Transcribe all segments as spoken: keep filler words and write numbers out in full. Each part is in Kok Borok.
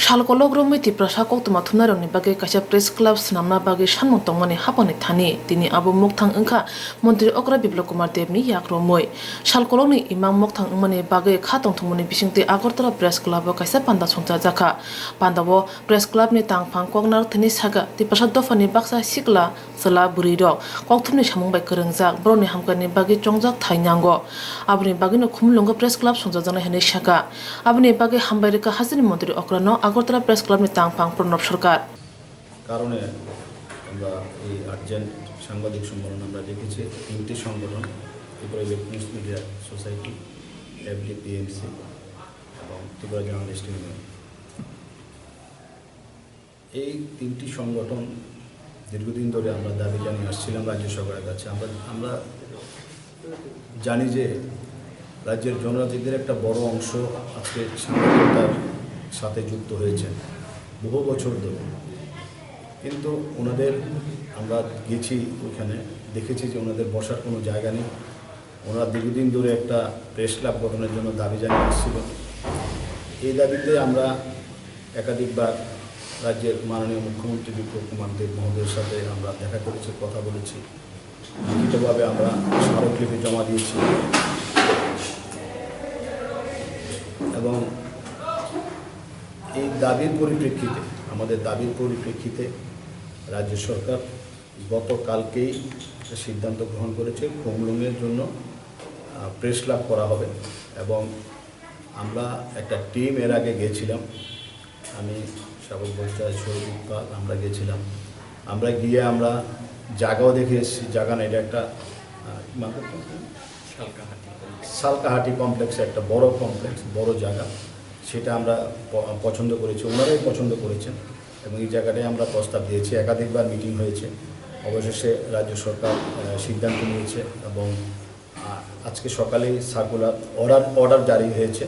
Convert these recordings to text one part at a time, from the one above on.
Salkolok romwi Tiprasa koktwma thumnairokni bagwi kaisa press club swnamna bagwi sanmung tongmani haphangni thani tini abo mukthang wngkha Montri Okra Biplab Kumar Debni yak romwi. Salkolokni imang mukthang wngmani bagwi kha tongthokmani bisingtwi Agartala Press Club-o kaisa panda songchajakha. Pandao Press Club-ni tangphang kok narwkthani saka Tiprasa dophani baksa sikla chwla bwrwirok kokthumni samung bai kwrwngjak, borokni hamkani bagwi chongjak thai nango. Aboni bagwino Khumulwngo Press Club songchajaknai hwnwi sakha. Aboni bagwi hambai rwkha hasteni Montri Okrano Agartala Press Club-ni tangphang Pranab Sarkar. কারণে আমরা এই আর্জেন্ট সাংবাদিক সম্মেলন আমরা ডেকেছি তিনটি সংগঠন, Tripura electronics media society, এফডিপিএমসি এবং ত্রিপুরা জার্নালিস্ট ইউনিয়ন। এই তিনটি সংগঠন দীর্ঘদিন ধরে আমরা দাবি জানিয়ে আসছিলাম রাজ্য সরকারের কাছে। আমরা আমরা জানি যে রাজ্যের জনজাতিদের একটা বড় অংশ আজকে সাংবাদিকতার সাথে যুক্ত হয়েছেন বহু বছর ধরে, কিন্তু ওনাদের আমরা গেছি ওখানে, দেখেছি যে ওনাদের বসার কোনো জায়গা নেই। ওনারা দীর্ঘদিন ধরে একটা প্রেস ক্লাব গঠনের জন্য দাবি জানিয়ে আসছিল। এই দাবিতে আমরা একাধিকবার রাজ্যের মাননীয় মুখ্যমন্ত্রী বিপ্লব কুমার দেব মহোদয়ের সাথে আমরা দেখা করেছি, কথা বলেছি, লিখিতভাবে আমরা স্মারকলিপি জমা দিয়েছি এবং এই দাবির পরিপ্রেক্ষিতে, আমাদের দাবির পরিপ্রেক্ষিতে রাজ্য সরকার গতকালকেই একটা সিদ্ধান্ত গ্রহণ করেছে, খুমলুঙের জন্য আহ, প্রেস ক্লাব করা হবে এবং আমরা একটা টিম এর আগে গেছিলাম, আমি, সাবেক বক্তা সৌরজিৎ পাল, আমরা গেছিলাম। আমরা গিয়ে আমরা জায়গাও দেখে এসেছি, জায়গা না, এটা একটা আহ, কি মার্কেট কমপ্লেক্স? সালকাহাটি কমপ্লেক্স। সালকাহাটি কমপ্লেক্স, একটা বড় কমপ্লেক্স, বড় জায়গা, সেটা আমরা প- পছন্দ করেছি, ওনারাই পছন্দ করেছেন এবং এই জায়গাটায় আমরা প্রস্তাব দিয়েছি। একাধিকবার মিটিং হয়েছে, অবশেষে রাজ্য সরকার আহ, সিদ্ধান্ত নিয়েছে এবং আহ, আজকে সকালেই সার্কুলার অর্ডার অর্ডার জারি হয়েছে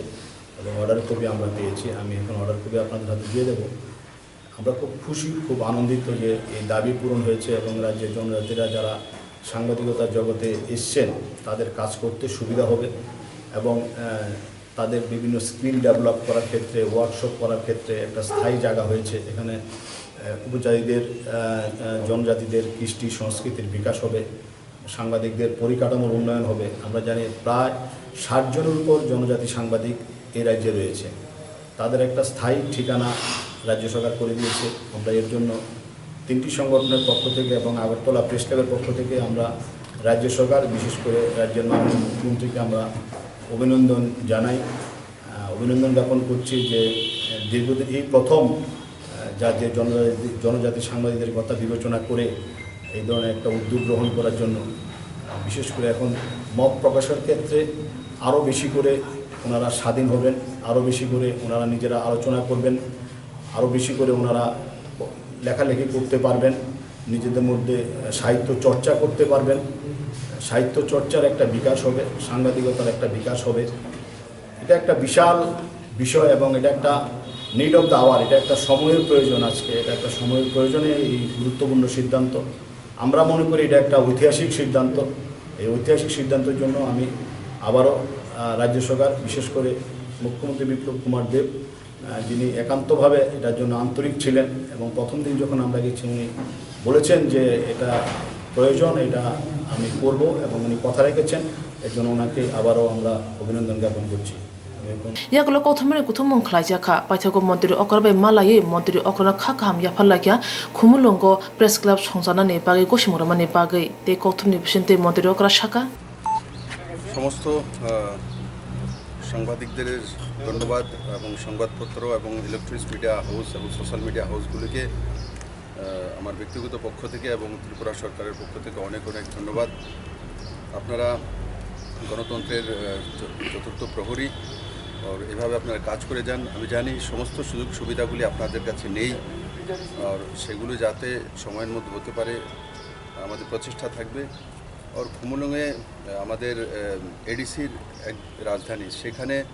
এবং অর্ডার কপি আমরা পেয়েছি। আমি এখন অর্ডার কপি আপনাদের হাতে দিয়ে দেবো। আমরা খুব খুশি, খুব আনন্দিত যে এই দাবি পূরণ হয়েছে এবং রাজ্যের জনজাতিরা যারা সাংবাদিকতার জগতে এসছেন, তাদের কাজ করতে সুবিধা হবে এবং আহ, তাদের বিভিন্ন স্কিল ডেভেলপ করার ক্ষেত্রে, ওয়ার্কশপ করার ক্ষেত্রে একটা স্থায়ী জায়গা হয়েছে। এখানে আহ, উপজাতিদের, আহ, আহ, জনজাতিদের কৃষ্টি সংস্কৃতির বিকাশ হবে, সাংবাদিকদের পরিকাঠামোর উন্নয়ন হবে। আমরা জানি প্রায় ষাট জনের উপর জনজাতি সাংবাদিক এই রাজ্যে রয়েছে। তাদের একটা স্থায়ী ঠিকানা রাজ্য সরকার করে দিয়েছে। আমরা এর জন্য তিনটি সংগঠনের পক্ষ থেকে এবং আগরতলা প্রেস ক্লাবের পক্ষ থেকে আমরা রাজ্য সরকার, বিশেষ করে রাজ্যের মাননীয় মুখ্যমন্ত্রীকে আমরা অভিনন্দন জানাই, আহ, অভিনন্দন জ্ঞাপন করছি যে, আহ, দীর্ঘদিন এই প্রথম, আহ, জাতীয় জনজাতি, জনজাতি সাংবাদিকদের কথা বিবেচনা করে এই ধরনের একটা উদ্যোগ গ্রহণ করার জন্য। আহ, বিশেষ করে এখন মত প্রকাশের ক্ষেত্রে আরও বেশি করে ওনারা স্বাধীন হবেন, আরও বেশি করে ওনারা নিজেরা আলোচনা করবেন, আরও বেশি করে ওনারা লেখালেখি করতে পারবেন, নিজেদের মধ্যে সাহিত্য চর্চা করতে পারবেন। সাহিত্য চর্চার একটা বিকাশ হবে, সাংবাদিকতার একটা বিকাশ হবে। এটা একটা বিশাল বিষয় এবং এটা একটা নিড অফ দ্য আওয়ার, এটা একটা সময়ের প্রয়োজন। আজকে এটা একটা সময়ের প্রয়োজনে এই গুরুত্বপূর্ণ সিদ্ধান্ত। আমরা মনে করি এটা একটা ঐতিহাসিক সিদ্ধান্ত। এই ঐতিহাসিক সিদ্ধান্তের জন্য আমি আবারও, আহ, রাজ্য সরকার, বিশেষ করে মুখ্যমন্ত্রী বিপ্লব কুমার দেব, আহ, যিনি একান্তভাবে এটার জন্য আন্তরিক ছিলেন এবং প্রথম দিন যখন আমরা গেছি, উনি বলেছেন যে এটা প্রয়োজন, এটা আমি করব, এবং উনি কথা রেখেছেন। এর জন্য ওনাকে আবারও আমরা অভিনন্দন জ্ঞাপন করছি। আমি এখন Yagulo kokthumani kuthumung khlaijakha, paithago Montri Okra bai malaiwi Montri Okrano kha kaham yapharlaikha, Khumulwngo Press Club songcharnani bagwi gosimung rwmani bagwi, tei kokthumni bisingtwi Montri Okra sakha. সমস্ত আহ, সাংবাদিকদের ধন্যবাদ এবং সংবাদপত্র এবং ইলেকট্রনিক্স মিডিয়া হাউস এবং social media হাউসগুলিকে আহ, আমার ব্যক্তিগত পক্ষ থেকে এবং ত্রিপুরা সরকারের পক্ষ থেকে অনেক অনেক ধন্যবাদ। আপনারা গণতন্ত্রের আহ, চ- চতুর্থ প্রহরী, আর এভাবে আপনারা কাজ করে যান। আমি জানি সমস্ত সুযোগ সুবিধাগুলি আপনাদের কাছে নেই, আর সেগুলো যাতে সময়ের মধ্যে হতে পারে, আমাদের প্রচেষ্টা থাকবে। আর খুমুলুঙে আহ, আমাদের এডিসির এক রাজধানী, সেখানে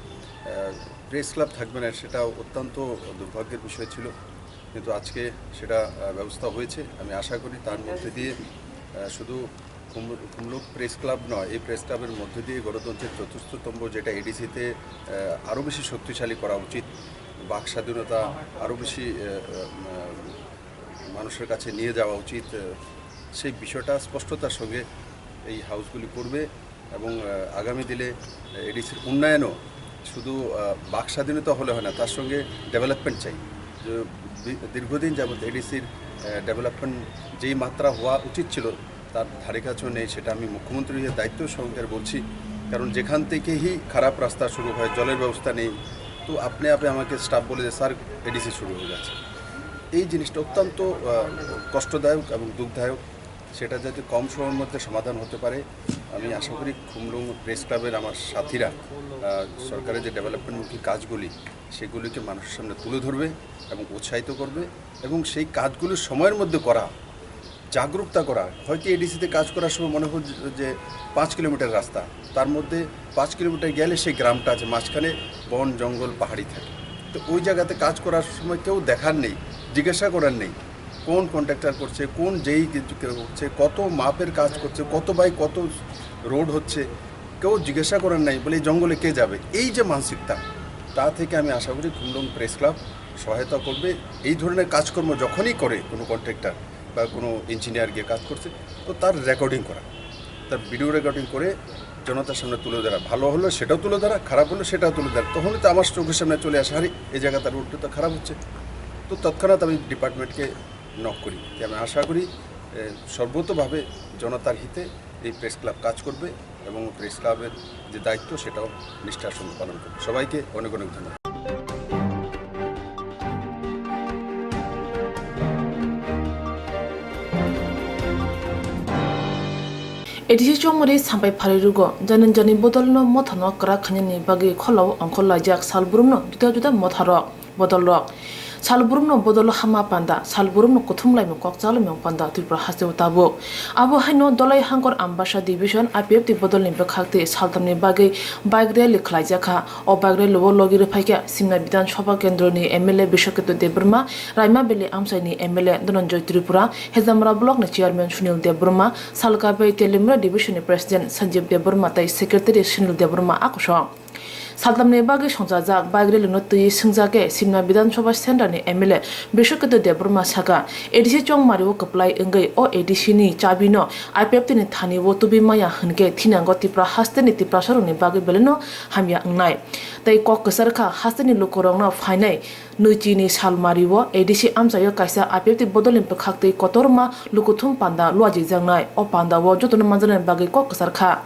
প্রেস ক্লাব থাকবে না, সেটা অত্যন্ত দুর্ভাগ্যের বিষয় ছিল, কিন্তু আজকে সেটা আহ, ব্যবস্থা হয়েছে। আমি আশা করি তার মধ্যে দিয়ে আহ, শুধু খুম- খুমলুক প্রেস ক্লাব নয়, এই প্রেস ক্লাবের মধ্যে দিয়ে গণতন্ত্রের চতুর্থ স্তম্ভ, যেটা এডিসিতে আরও বেশি শক্তিশালী করা উচিত, বাক স্বাধীনতা আরও বেশি, আহ, আহ, মানুষের কাছে নিয়ে যাওয়া উচিত, আহ, সেই বিষয়টা স্পষ্টতার সঙ্গে এই হাউসগুলি করবে এবং, আহ, আগামী দিনে এডিসির উন্নয়নও শুধু, আহ, বাক স্বাধীনতা হলে হয় না, তার সঙ্গে ডেভেলপমেন্ট চাই। যে বি-, দীর্ঘদিন যাবত এডিসির, আহ, ডেভেলপমেন্ট যেই মাত্রা হওয়া উচিত ছিল, তার ধারে কাছেও নেই, সেটা আমি মুখ্যমন্ত্রী হয়ে দায়িত্ব সহকারে বলছি। কারণ যেখান থেকেই খারাপ রাস্তা শুরু হয়, জলের ব্যবস্থা নেই, তো আপনি আপে আমাকে স্টাফ বলে যে, "স্যার, এডিসি শুরু হয়ে গেছে।" এই জিনিসটা অত্যন্ত, আহ, কষ্টদায়ক এবং দুঃখদায়ক। সেটা যাতে কম সময়ের মধ্যে সমাধান হতে পারে, আমি আশা করি খুমলুং প্রেস ক্লাবের আমার সাথীরা, আহ, সরকারের যে ডেভেলপমেন্টমুখী কাজগুলি, সেগুলিকে মানুষের সামনে তুলে ধরবে এবং উৎসাহিত করবে এবং সেই কাজগুলি সময়ের মধ্যে করা, জাগরুকতা করা। হয়তো এডিসিতে কাজ করার সময় মনে হয় যে পাঁচ কিলোমিটার রাস্তা, তার মধ্যে পাঁচ কিলোমিটার গেলে সেই গ্রামটা আছে, মাঝখানে বন, জঙ্গল, পাহাড়ি থাকে। তো ওই জায়গাতে কাজ করার সময় কেউ দেখার নেই, জিজ্ঞাসা করার নেই, কোন কন্ট্রাক্টর করছে, কোন জেই করছে, কত মাপের কাজ করছে, কত বাই কত রোড হচ্ছে, কেউ জিজ্ঞাসা করার নাই, বলে, "এই জঙ্গলে কে যাবে?" এই যে মানসিকতা, তা থেকে আমি আশা করি খুমলুং প্রেস ক্লাব সহায়তা করবে। এই ধরনের কাজকর্ম যখনই করে কোনো কন্ট্রাক্টর বা কোনো ইঞ্জিনিয়ার গিয়ে কাজ করছে, তো তার রেকর্ডিং করা, তার ভিডিও রেকর্ডিং করে জনতার সামনে তুলে ধরা, ভালো হলো সেটাও তুলে ধরা, খারাপ হলো সেটাও তুলে ধরা। তখনই তো আমার চোখের সামনে চলে আসে, "আরে, এই জায়গাটা রোডটা তো খারাপ হচ্ছে।" তো তৎক্ষণাৎ আমি ডিপার্টমেন্টকে নক করি। যে আমি আশা করি, এ, সর্বতোভাবে জনতার হিতে এই প্রেস ক্লাব কাজ করবে এবং প্রেস ক্লাবের যে দায়িত্ব, সেটাও নিষ্ঠার সঙ্গে পালন করবে। সবাইকে অনেক অনেক ধন্যবাদ। A D C chongmari sampai pharwi rwgo, jani jani bodolno mothano kwrak khainani bagwi kholao ongkhor laijak sal burumno juda juda motharok. Bodolrok. Sal burumno bodol hama panda, sal burumno kuthum laimung kok cha laimung panda Tripura hasteo tabuk. Abo haino Dolai Hangkor Ambasa Division I P F T bodolni bwkhaktwi saltamni bagwi bike rally khlaijakha. O bike rally o logi rwphaikha Simna Bidhan Sabha Kendroni M L A Biswaketu Debbarma, Raima Valley amchaini M L A Dhananjoy Tripura, Hejamara Block ni Chairman Sunil Debbarma, Salkabai Teliamura Division ni President Sanjeev Debbarma tei Secretary Sunil Debbarma a kosong. Saltamni bagwi songchajak bike rally no twiwi swngjak khe Simna Bidhan Sabha Center ni M L A Biswaketu Debbarma sakha, A D C chongmari o kwplai wngwi o A D C ni chabi no I P F T ni thani o tubi maya hwnkhe thinango Tripura haste ni Tiprasa rok ni bagwi belai no hamya wngnai. Tei kok kwchar kha haste ni luku rok no phainai nwichi ni salmari o A D C amchai o kaisa I P F T bodol ni bwkhak twi kotorma lukuthum panda luajijaknai. O panda o joto no manjaknai bagwi kok kwchar kha.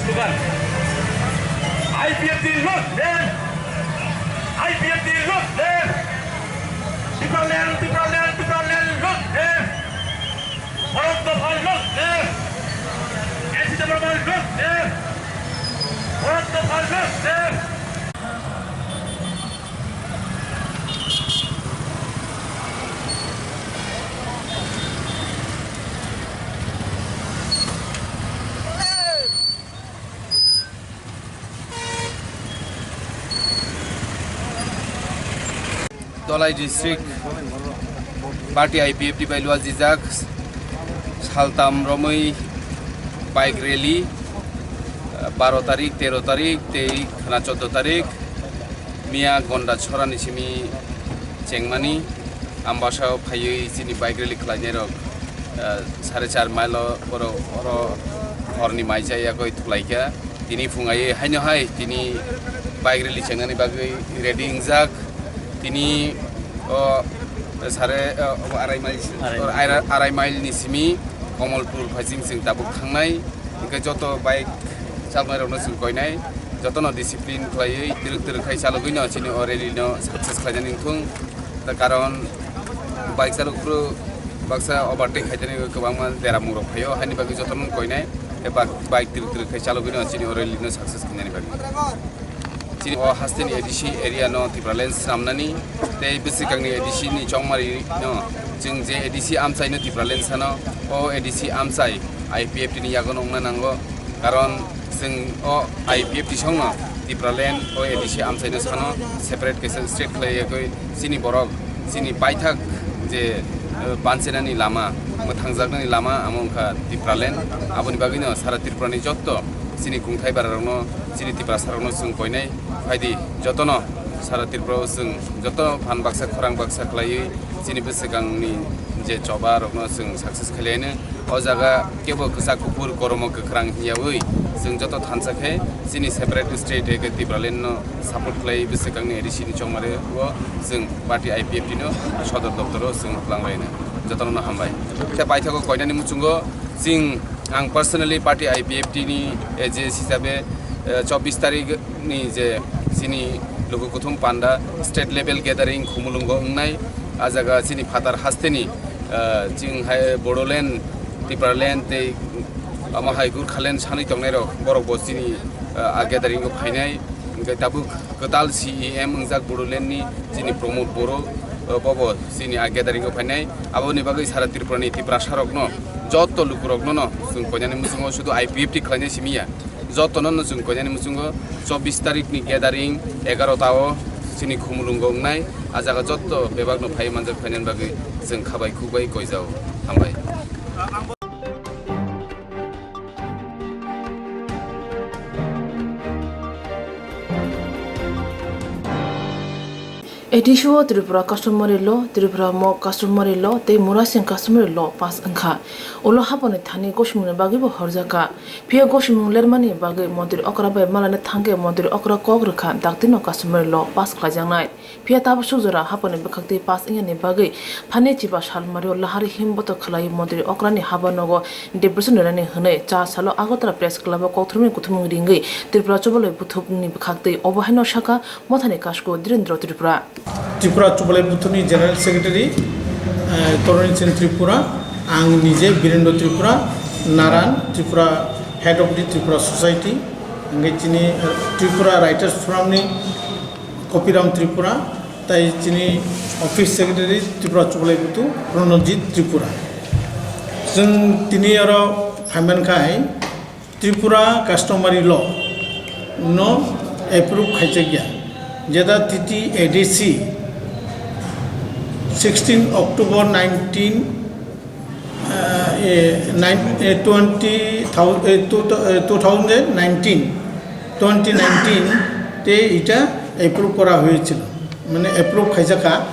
Slogan, I P F T long live! I P F T long live! Tipraland, Tipraland, Tipraland long live! Bharat Dopha long live! N C Debbarma long live! Bharat Dopha long live! Dholai District Party I P F T bai luajijak saltam romwi bike rally, baro tarik, tero tarik tei khwna choudo tarik miya Gonda Chorani simi chengmani Ambasao phaiwi chini bike rally khlainairok, ah, sare char mile o borok oro horni mai chaya goi thuklaikha. Tini phung ai haino hai tini bike rally chengnani bagwi ready wngjak. Tini o sare, o arai mile, arai mile. Arai, arai mile ni simi Komolpur phaising chwng tabuk thangnai. Hingke joto bike chaloknai rokno chwng koinai, jotono discipline khlaiwi twrwk twrwk khai chalogwino chini o rally no success khlainani wngthung. Ta karon bike chalok phuru baksa overtake khaitani kwbangma dera mungrok phaio, haini bagwi jotono koinai, tei bak-, bike twrwk twrwk khai chalogwino chini o rally no success khainani bagwi. Chini o hasteni A D C area no Tipraland swnamnani tei bwswkangni A D C ni chongmari no chwng je A D C amchai no Tipraland sano, o A D C amchai I P F T ni yago wngna nango, karon chwng o I P F T songno Tipraland o A D C amchai no sano separate kaisa state khlai yagwi chini borok chini paithak je, eh, banchenani lama, mwthangjaknani lama amo wngkha Tipraland. Aboni bagwino sara Tripura ni jotto chini kungthai bararokno, chini Tiprasarokno chwng koinai phaidi, jotono sara Tripura o chwng joto phan baksa khorang baksa khlaiwi chini bwswkangni je choba rokno chwng success khlaiwi o jaga kebo kwchak kuphur koromo kwkhwrang hiyawi chwng joto thansa khe chini separate state eke Tipraland no support khlai bwswkangni A D C ni chongmari o chwng party I P F T no sodor doptor o chwng twlang laina jotono no hambai. Khe paithago koinani muchungo chwng ang personally party I P F T ni A G S hisabe, eh, chobbish tarik ni je chini luku kuthum panda state level gathering Khumulwngo wngnai, a jaga chini phatar hasteni, ah, chwng hai Bodoland, Tipraland tei omo hai Gurkhaland sanwi tongnairok borok bo chini, ah, a gathering o phainai. Hwnkhe tabuk kwtal C E M wngjak Bodoland ni chini Pramod Boro, ah, bobo chini a gathering o phainai. Aboni bagwi sara Tripura ni Tiprasarokno, jotto lukurokno no chwng koinani muchungo sudu I P F T khlainai simi ya. Jotono no chwng koinani muchungo chobbish tarik ni gathering egarota o chini Khumulwngo wngnai, a jaga jotto bebak no phai manjak phainani bagwi chwng khabai khukbai koijao. Hambai. A D C o Tripura Customary Law, Tripura Mok Customary Law tei Murasing Customary Law pass wngkha. Ulo haponi thani gosmungni bagwibo horjakha. Phiya gosmung lermani bagwi montri okra bai malani thangkhe montri okra kok rwkha, dakti no customary law pass khlaijaknai. Phiya tabuk sukjora haponi bwkhaktwi pass wngyani bagwi phani chiba salmario lahari him boto khlaiwi montri okrani haba nogo depression rwnani hwnwi cha salo Agartala Press Club o kokthumni kuthumung ringwi Tripura Chubalai Buthumni bwkhaktwi obo haino sakha Mothani Kasko Dhirendra Tripura. Tripura Chubalai Buthumni General Secretary, eh, Toroni Sen Tripura, ang nije Birendra Tripura, Naran Tripura, Head of the Tripura Society, hingke chini, eh, Tripura Writers Forum ni Kopiram Tripura, tai chini Office Secretary Tripura Chubalai Buthu Pranojit Tripura. Chwng tini oro phaiman khai, Tripura Customary Law no approve khaijakya, jeta T T A D C sixteen October nineteen, ah, eh, nine, eh, twenty thou-, eh, two thou-, eh, two thousand nineteen, twenty nineteen te ita approve kora hoyechilo, mane approve khaijakha,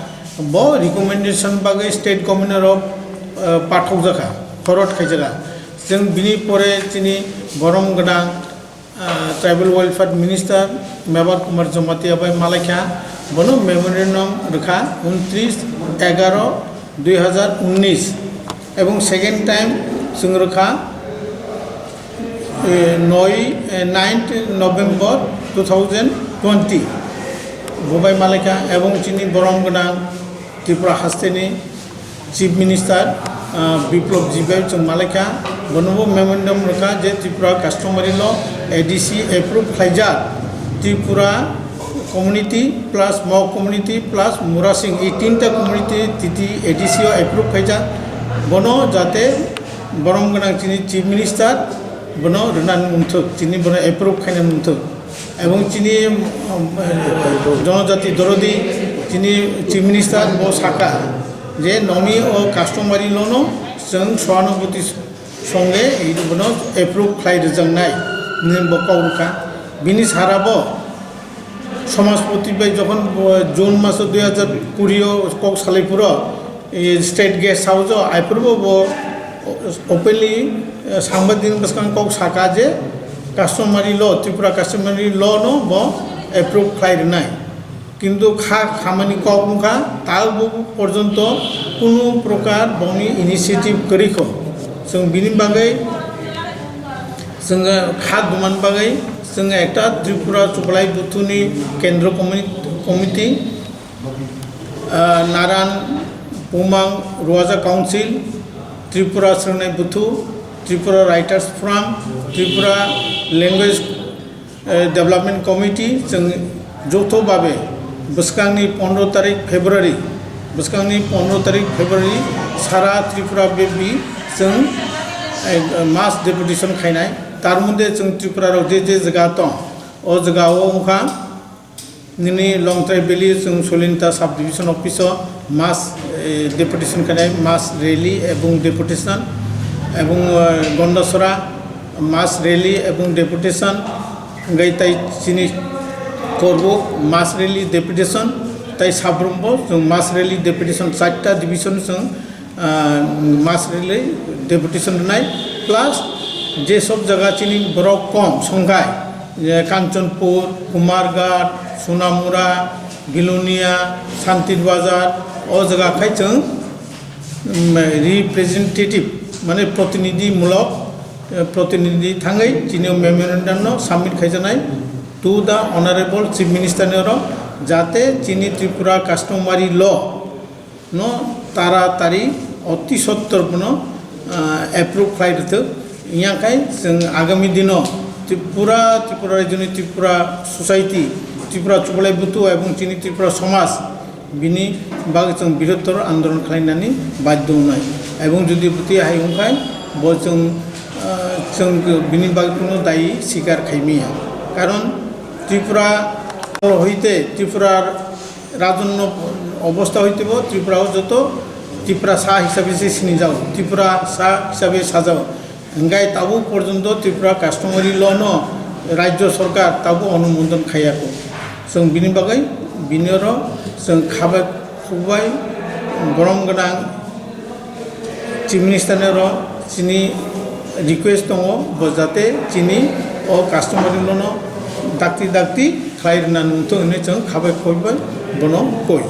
bo recommendation bagwi state governor of, ah, pathokjakha, forward khaijakha. Chwng bini pore chini borom gwnang, ah, Tribal Welfare Minister Mebar Kumar Jamatia bai malaikha, bono memorandum rwkha untris egaroh dui hazar unnis, ebong second time chwng rwkha, eh, noi, eh, ninth November two thousand twenty. Bo bai malaikha, ebong chini borom gwnang Tripura hasteni Chief Minister, ah, Biplab Deb bai chwng malaikha, bonobo memorandum rwkha je Tripura Customary Law, A D C approve khlaijak, Tripura community plus Mog community plus Murasing, ei tinta community T T A D C o approve khaijak, bono jate borom gwnang chini Chief Minister bono rwnani mungthok, chini bono approve khainani mungthok. Ebong chini, um, Jonojati Dorodi, chini Chief Minister bo saka je noni o customary law no chwng soanubhuti songe bono approve khlai rwjaknai hinwi bo kok rwkha. Bini sara bo Samajpati bai jokhon bo June maso dui hazar kuri o kok salai phuru, e, State Guest House o, aphuru bo, bo openly, e, sangbadik bwskang kok saka je customary law, Tripura customary law no bo approve khlai rwnai. Kintu kha khamani kok wngkha, ta bo porjonto kunu prokar boni initiative kwrwi kho. Chwng bini bagwi chwng kha duman bagwi chwng ekta Tripura Chubalai Buthuni Kendro Communi-, Committee, ah, Naran Pumang Ruaja Council, Tripura Swngnai Buthu, Tripura Writers Forum, Tripura Language, eh, Development Committee, chwng Joto babe bwskangni pondro tarik February, bwskangni pondro tarik February sara Tripura bepi chwng, eh, mass deputation khainai. Tar moddhe chwng Tripura rok je je jaga tong, o jaga o wngkha nini Longtrai Valley chwng Solinta sub division office o mass, eh, deputation khainai, mass rally ebong deputation, ebong, eh, Gondasora mass rally ebong deputation, hingkai tai chini Korbuk mass rally deputation, tai Sabrumbo chwng mass rally deputation, charta division chwng, ah, mass rally deputation rwnai, plus je sob jaga chini borok kom songkhai, je Kanchanpur, Kumarghat, Sonamura, Bilonia, Santir Bazar, o jaga khai chwng, mm, representative, mane protinidhi mulok, eh, protinidhi thangwi chini memorandum no submit khaijaknai to the Honorable Chief Minister ni oro, jate chini Tripura customary law no taratari oti sottor bono, ah, approve khlai rwthwk. Wngya khai chwng agami dino Tripura, Tripura rajyoni Tripura society, Tripura chubalai butu ebong chini Tripura somaj bini bagwi chwng birottor andolon khlainani badhyo wngnai. Ebong jodi bwtwi hai wngkhai bo chwng, ah, chwng bini bagwi kunu dayi sikar khaimaya. Karon Tripura hoite Tripura rajonno obostha hoitebo Tripura o joto Tiprasa hisabe se sinijago, Tiprasa hisabe sajago. Hingkai tabuk porjonto Tripura customary law no rajyo sorkar tabuk onumodon khaiya kho. Chwng bini bagwi bini oro chwng khabai khukbai borom gwnang Chief Minister ni oro chini request tongo, bo jate chini o customary law no dakti dakti khlai rwna nungthok hinwi chwng khabai khukbai bono koi.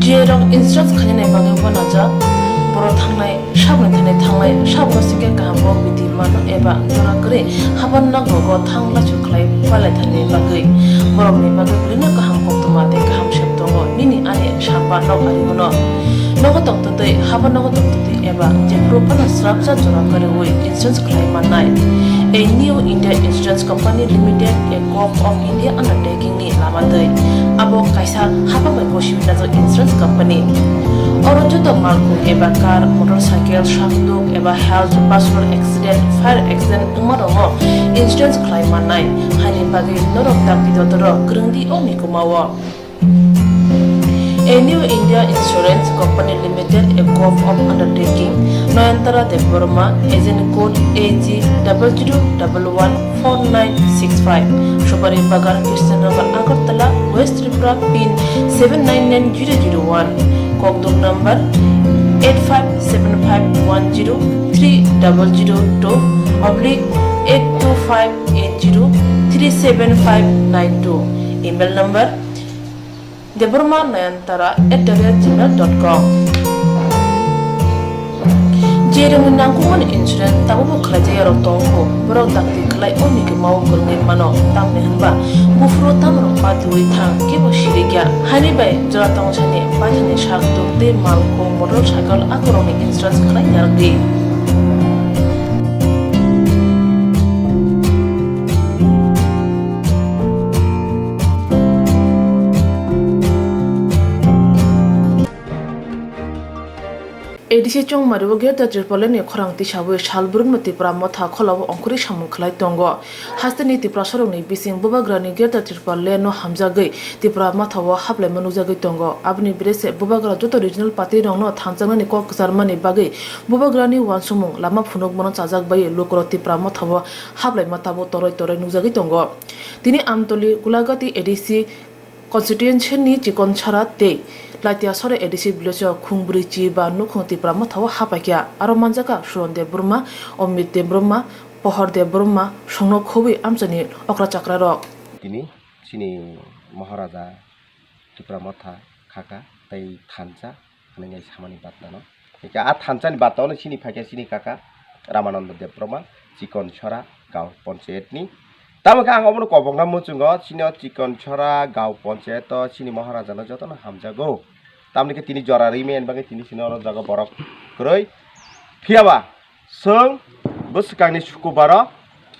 G A rok insurance khainani bagwi uanajak. Borok thangnai, sabni thani thangnai, sabno singkhe kaham kok bidi mano eba jora kwrwi haban nok rogo thang lachu khlai palaithani bagwi. Borokni bagwi belino kaham koktwma tei kaham sep tongo. Nini ani samba nok ari bono. Nogo tongtwtwi, haban nogo tongtwtwi eba jephuru phano srapsa jora kwrwi insurance khlai mannai. A New India Insurance Company Limited, a Corp of India undertaking ni lama twi. Abo kaisa hapang bai gosi winajak insurance company. Oro joto malkhung eba car, motorcycle, sakduk eba health, personal accident, fire accident wngma rongo insurance khlai mannai. Haini bagwi norok dakti dotoro kwrwngdi o mikuma o. A New India Insurance Company Limited, a Corp of Undertaking, Nayantara Debbarma, agent code A G double zero double one four nine six five, Subari Bagan, Krishnanagar, Agartala, West Tripura, pin seven nine nine zero zero one, Kokdum number eight five seven five one zero three double zero two oblique eight two five eight zero three seven five nine two, email number Debbarma Nayantara at the rate gmail dot com. Jerwngni nangkukmani insurance tabukbo khlaijak yarok tongkho, borok dakti khlai o mikima o kwrwngwi mano, tamni hwnba buphuru tamrok patiwi thang kebo sirikya. Haini bai jora tongthani paithani sak tuk tei malkhung motorcycle akorokni insurance khlai yarwkdi. A D C chongmari o Greater Tipraland ni khorang tisawi sal brumno Tipra Motha kholao ongkhorwi samung khlai tongo. Hasteni Tiprasarokni bising Bubagrani Greater Tipraland no hamjagwi Tipra Motha o haplaima nukjagwi tongo. Aboni bwrwi se Bubagra joto regional party rokno thanjaknani kok kwcharmani bagwi Bubagrani uansukmung lama phunukmano chajak bai lukurok Tipra Motha o haplaima tabuk toroi toroi nukjagwi tongo. Tini Amtoli Gulagati A D C constituency ni Chikonsara tei Laitiasora A D C village o khung brwi chi ba nukhung Tipra Motha o hapaikha. Aro manjakha Suron Debbarma, Omit Debbarma, Pohor Debbarma, songno khobwi amchaini okra chakrarok. Tini chini Maharaja Tipra Motha khaka tei thansa hwnwi samani batnano. Hingke a thansani batao chini phaikha chini kaka Ramananda Debbarma, Chikonsora Gaon Ponchayetni. Tamo khe ang obono kobokna muchungo, chini o Chikonsora Gaon Ponchayeto chini Maharajano jotono hamjago. Tamni khe tini jora rwi maya ni bagwi tini sini oro jaga borok kwrwi. Phiya ba chwng bwswkangni sukubaro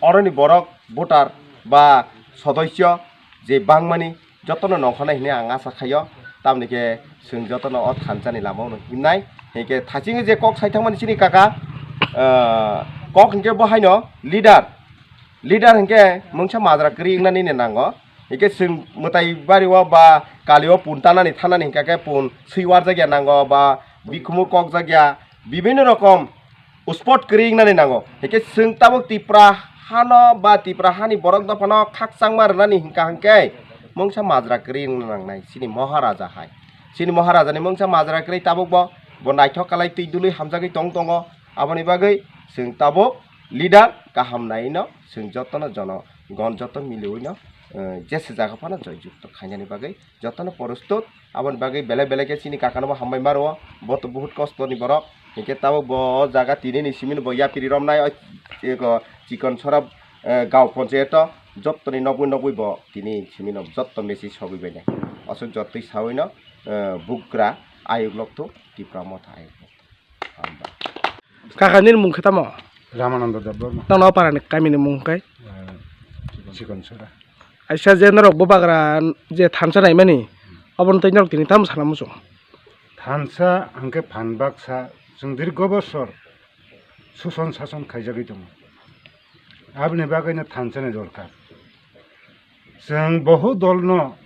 oroni borok voter ba sodoisyo je bangmani jotono nongkhornai hinwi ang asa khaio. Tamni khe chwng jotono o thansa ni lama-o himnai. Hinkhe thachingwi je kok sai thangmani chini kaka, ah, kok hinkhe bo haino leader. Leader hinkhe mungsa majra kwrwi wngnani ni nango. Hinkhe chwng mwtai bari-o ba kali-o pun tanani thanani hinkha khe pun swi warjakya nango ba bikhumu kokjakya, bibinno rokom spot kwrwi wngnani nango. Hinkhe chwng tabuk Tipra hano ba Tipra hani borok dophano khakchangma rwnani hinkha hinkhe mungsa majra kwrwi wngna nangnai chini Maharaja hai. Chini Maharajani mungsa majra kwrwi tabuk bo, bo naithok kalai twi dului hamjagwi tong tongo. Aboni bagwi chwng tabuk leader kaham naino chwng jotono jono gon joto miliwino, eh, jesa jaga phano joy jukto khainani bagwi jotono prostut. Aboni bagwi belai belai khe chini kakano bo hambai ma rwo, bo to buhut kosto ni borok. Hinkhe tabuk bo o jaga tini ni simi bo yapri romnai, o, eko, chikon sora, eh, gao ponchayato jottoni nogwi nogwi bo tini simi no jotto message sogwi bainai. Aswk jottoi sawino, eh, bugra ayuk lokto Tipra Motha ayuk lokto. Kaka, nini mung khe tamo? Ramananda Debbarma. Nono o parani kamini mung khe? Eh, Chikonsora. Aisa je norok bubagra je thansa naimani, obono tei norok tini tamo sana muchung? Thansa hwnkhe phan baksa, chwng dirgo bosor suson sason khaijagwi tongo. Aboni bagwino thansa ni dorkar. Chwng bohu dolno